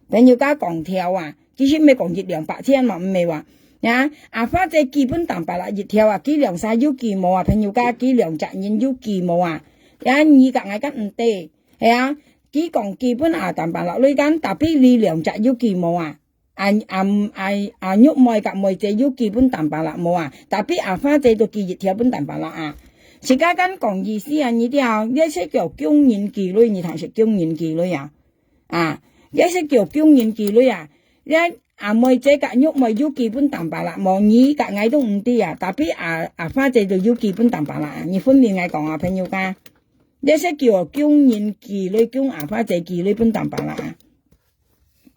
朋友家講條啊，其實毋係講一兩百千嘛，毋係話。呀，啊花姐寄分淡白啦，一條啊，佢兩儕有寄無啊？朋友家佢兩隻人有寄無啊？呀，你甲𠊎講毋對，係啊，佢講寄分啊淡白啦，你講tapi你兩隻有寄無啊？啊啊啊啊玉妹甲妹姐有寄分淡白啦無啊？tapi啊花姐都寄一條分淡白啦啊。自家敢講意思啊，你知啊，這係叫供人寄鐳，你聽識供人寄鐳啊？啊，這係叫供人寄鐳啊。這阿妹姐佮玉妹有寄分Tampalak無？你佮𠊎都毋知啊，tapi阿，阿花姐就有寄分Tampalak啊，你分明𠊎講啊，朋友家。這係叫供人寄鐳，供阿花姐寄鐳分Tampalak啊。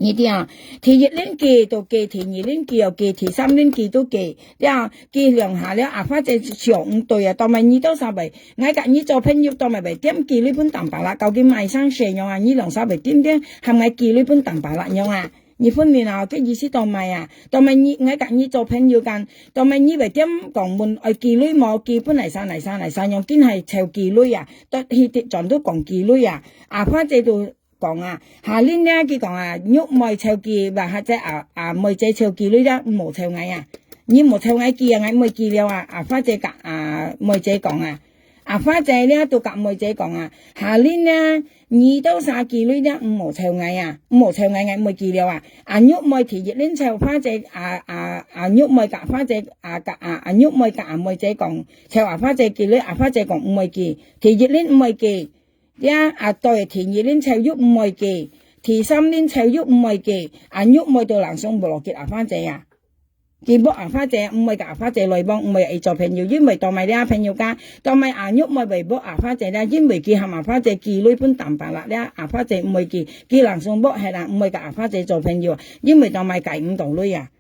你知啊，第一輪寄都寄，第二輪寄又寄，第三輪寄都寄，了，寄兩下了，阿花姐想毋對啊，到尾你兜儕會，𠊎佮你做朋友，到尾會點寄鐳分Tampalak，究竟麼儕細樣啊？你兩儕會點點，喊𠊎寄鐳分Tampalak樣啊？你分明啊，該意思到尾啊，到尾你，𠊎佮你做朋友間，到尾你會點講問愛寄鐳無？寄分哪儕哪儕哪儕樣，緊係湊寄鐳啊，到去轉都講寄鐳啊，阿花姐都 講啊，下輪呢，佢講啊，玉妹湊寄，或者阿，阿妹姐湊寄鐳了，無湊𠊎啊。你無湊𠊎寄啊，𠊎毋會寄了啊。阿花姐佮阿妹姐講啊，阿花姐了都佮妹姐講啊，下輪呢，你兜儕寄鐳了，毋好湊𠊎啊，毋好湊𠊎，𠊎毋會寄了啊。阿玉妹第一輪湊花姐，阿，阿，阿玉妹佮花姐，啊，佮，啊，阿玉妹佮阿妹姐講，湊阿花姐寄鐳，阿花姐講毋會寄，第一輪毋會寄。 了，啊，對，第二輪湊又毋會寄，第三輪湊又毋會寄，阿玉妹都langsung block阿花姐啊。佢block阿花姐，毋會佮阿花姐來往，毋會愛做朋友，因為到尾了朋友家，到尾阿玉妹會block阿花姐了，因為佢喊阿花姐寄鐳分Tampalak了，阿花姐毋會寄，佢langsung block忒啦，毋會佮阿花姐做朋友，因為到尾寄毋到鐳啊。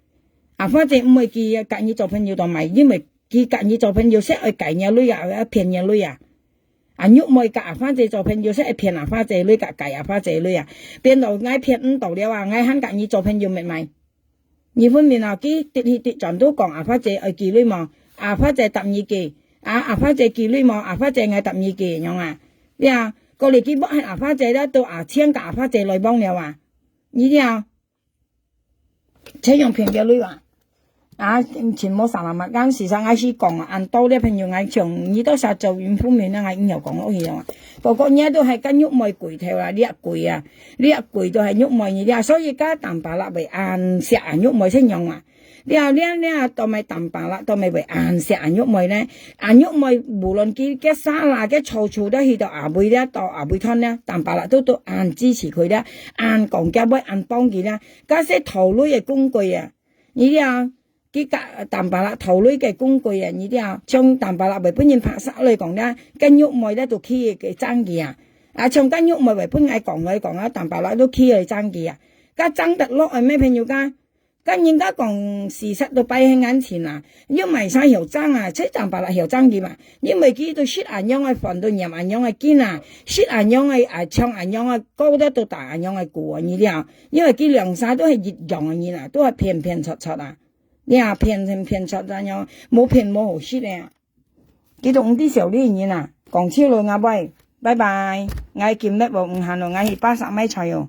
阿花姐毋會寄佮你做朋友到尾，因為佢佮你做朋友，識愛寄若鐳啊，愛騙若鐳啊。 阿玉妹佮阿花姐做朋友，識騙阿花姐鐳，佮寄阿花姐鐳啊。變到𠊎騙毋到了啊，𠊎還佮你做朋友乜無？你分明啊，佢直去直轉都講阿花姐愛寄鐳無？阿花姐答你寄，啊，阿花姐寄鐳無？阿花姐𠊎答你寄，樣啊？你啊，過來佢block忒阿花姐了，都阿青佮阿花姐來往了啊？你知啊？ 這樣騙个鐳啊？啊，真無salamat kan，事實𠊎係講啊，恁多了朋友，𠊎像你兜儕做雲浮面啊，𠊎硬要講落去啊。不過你都係佮玉妹貴頭啦，你也貴啊，你也貴都係玉妹你了，所以佮Tampalak會恁惜阿玉妹先樣啊。了，了，了，到尾Tampalak，到尾會恁惜阿玉妹呢？ 阿玉妹無論佢个salah个錯處，到去到阿妹了，到阿妹斷了，Tampalak都，都恁支持佢了，恁講佢話，恁幫佢了，該係討鐳个工具啊！你了，佢佮Tampalak討鐳个工具啊！你了，像Tampalak會分人拍殺來講了，該玉妹了都去个爭佢啊！啊，像該玉妹會分𠊎講來講啊，Tampalak都去个爭佢啊！該爭得落个咩朋友家？ 該人家講事實都擺在眼前啊，又麼儕曉爭啊，這Tampalak曉爭佢嘛？因為佢都食恁樣个飯，都念恁樣个經啊，食恁樣个啊，唱恁樣个歌，都，都打恁樣个鼓啊，你了，因為佢兩儕都係一樣个人啊，都係騙騙撮撮啊，你啊，騙騙騙撮恁樣，無騙無好食个啊。佢都毋知笑你人啊，講笑了，𠊎會，拜拜，𠊎今日無閒了，𠊎去pasar買菜哦。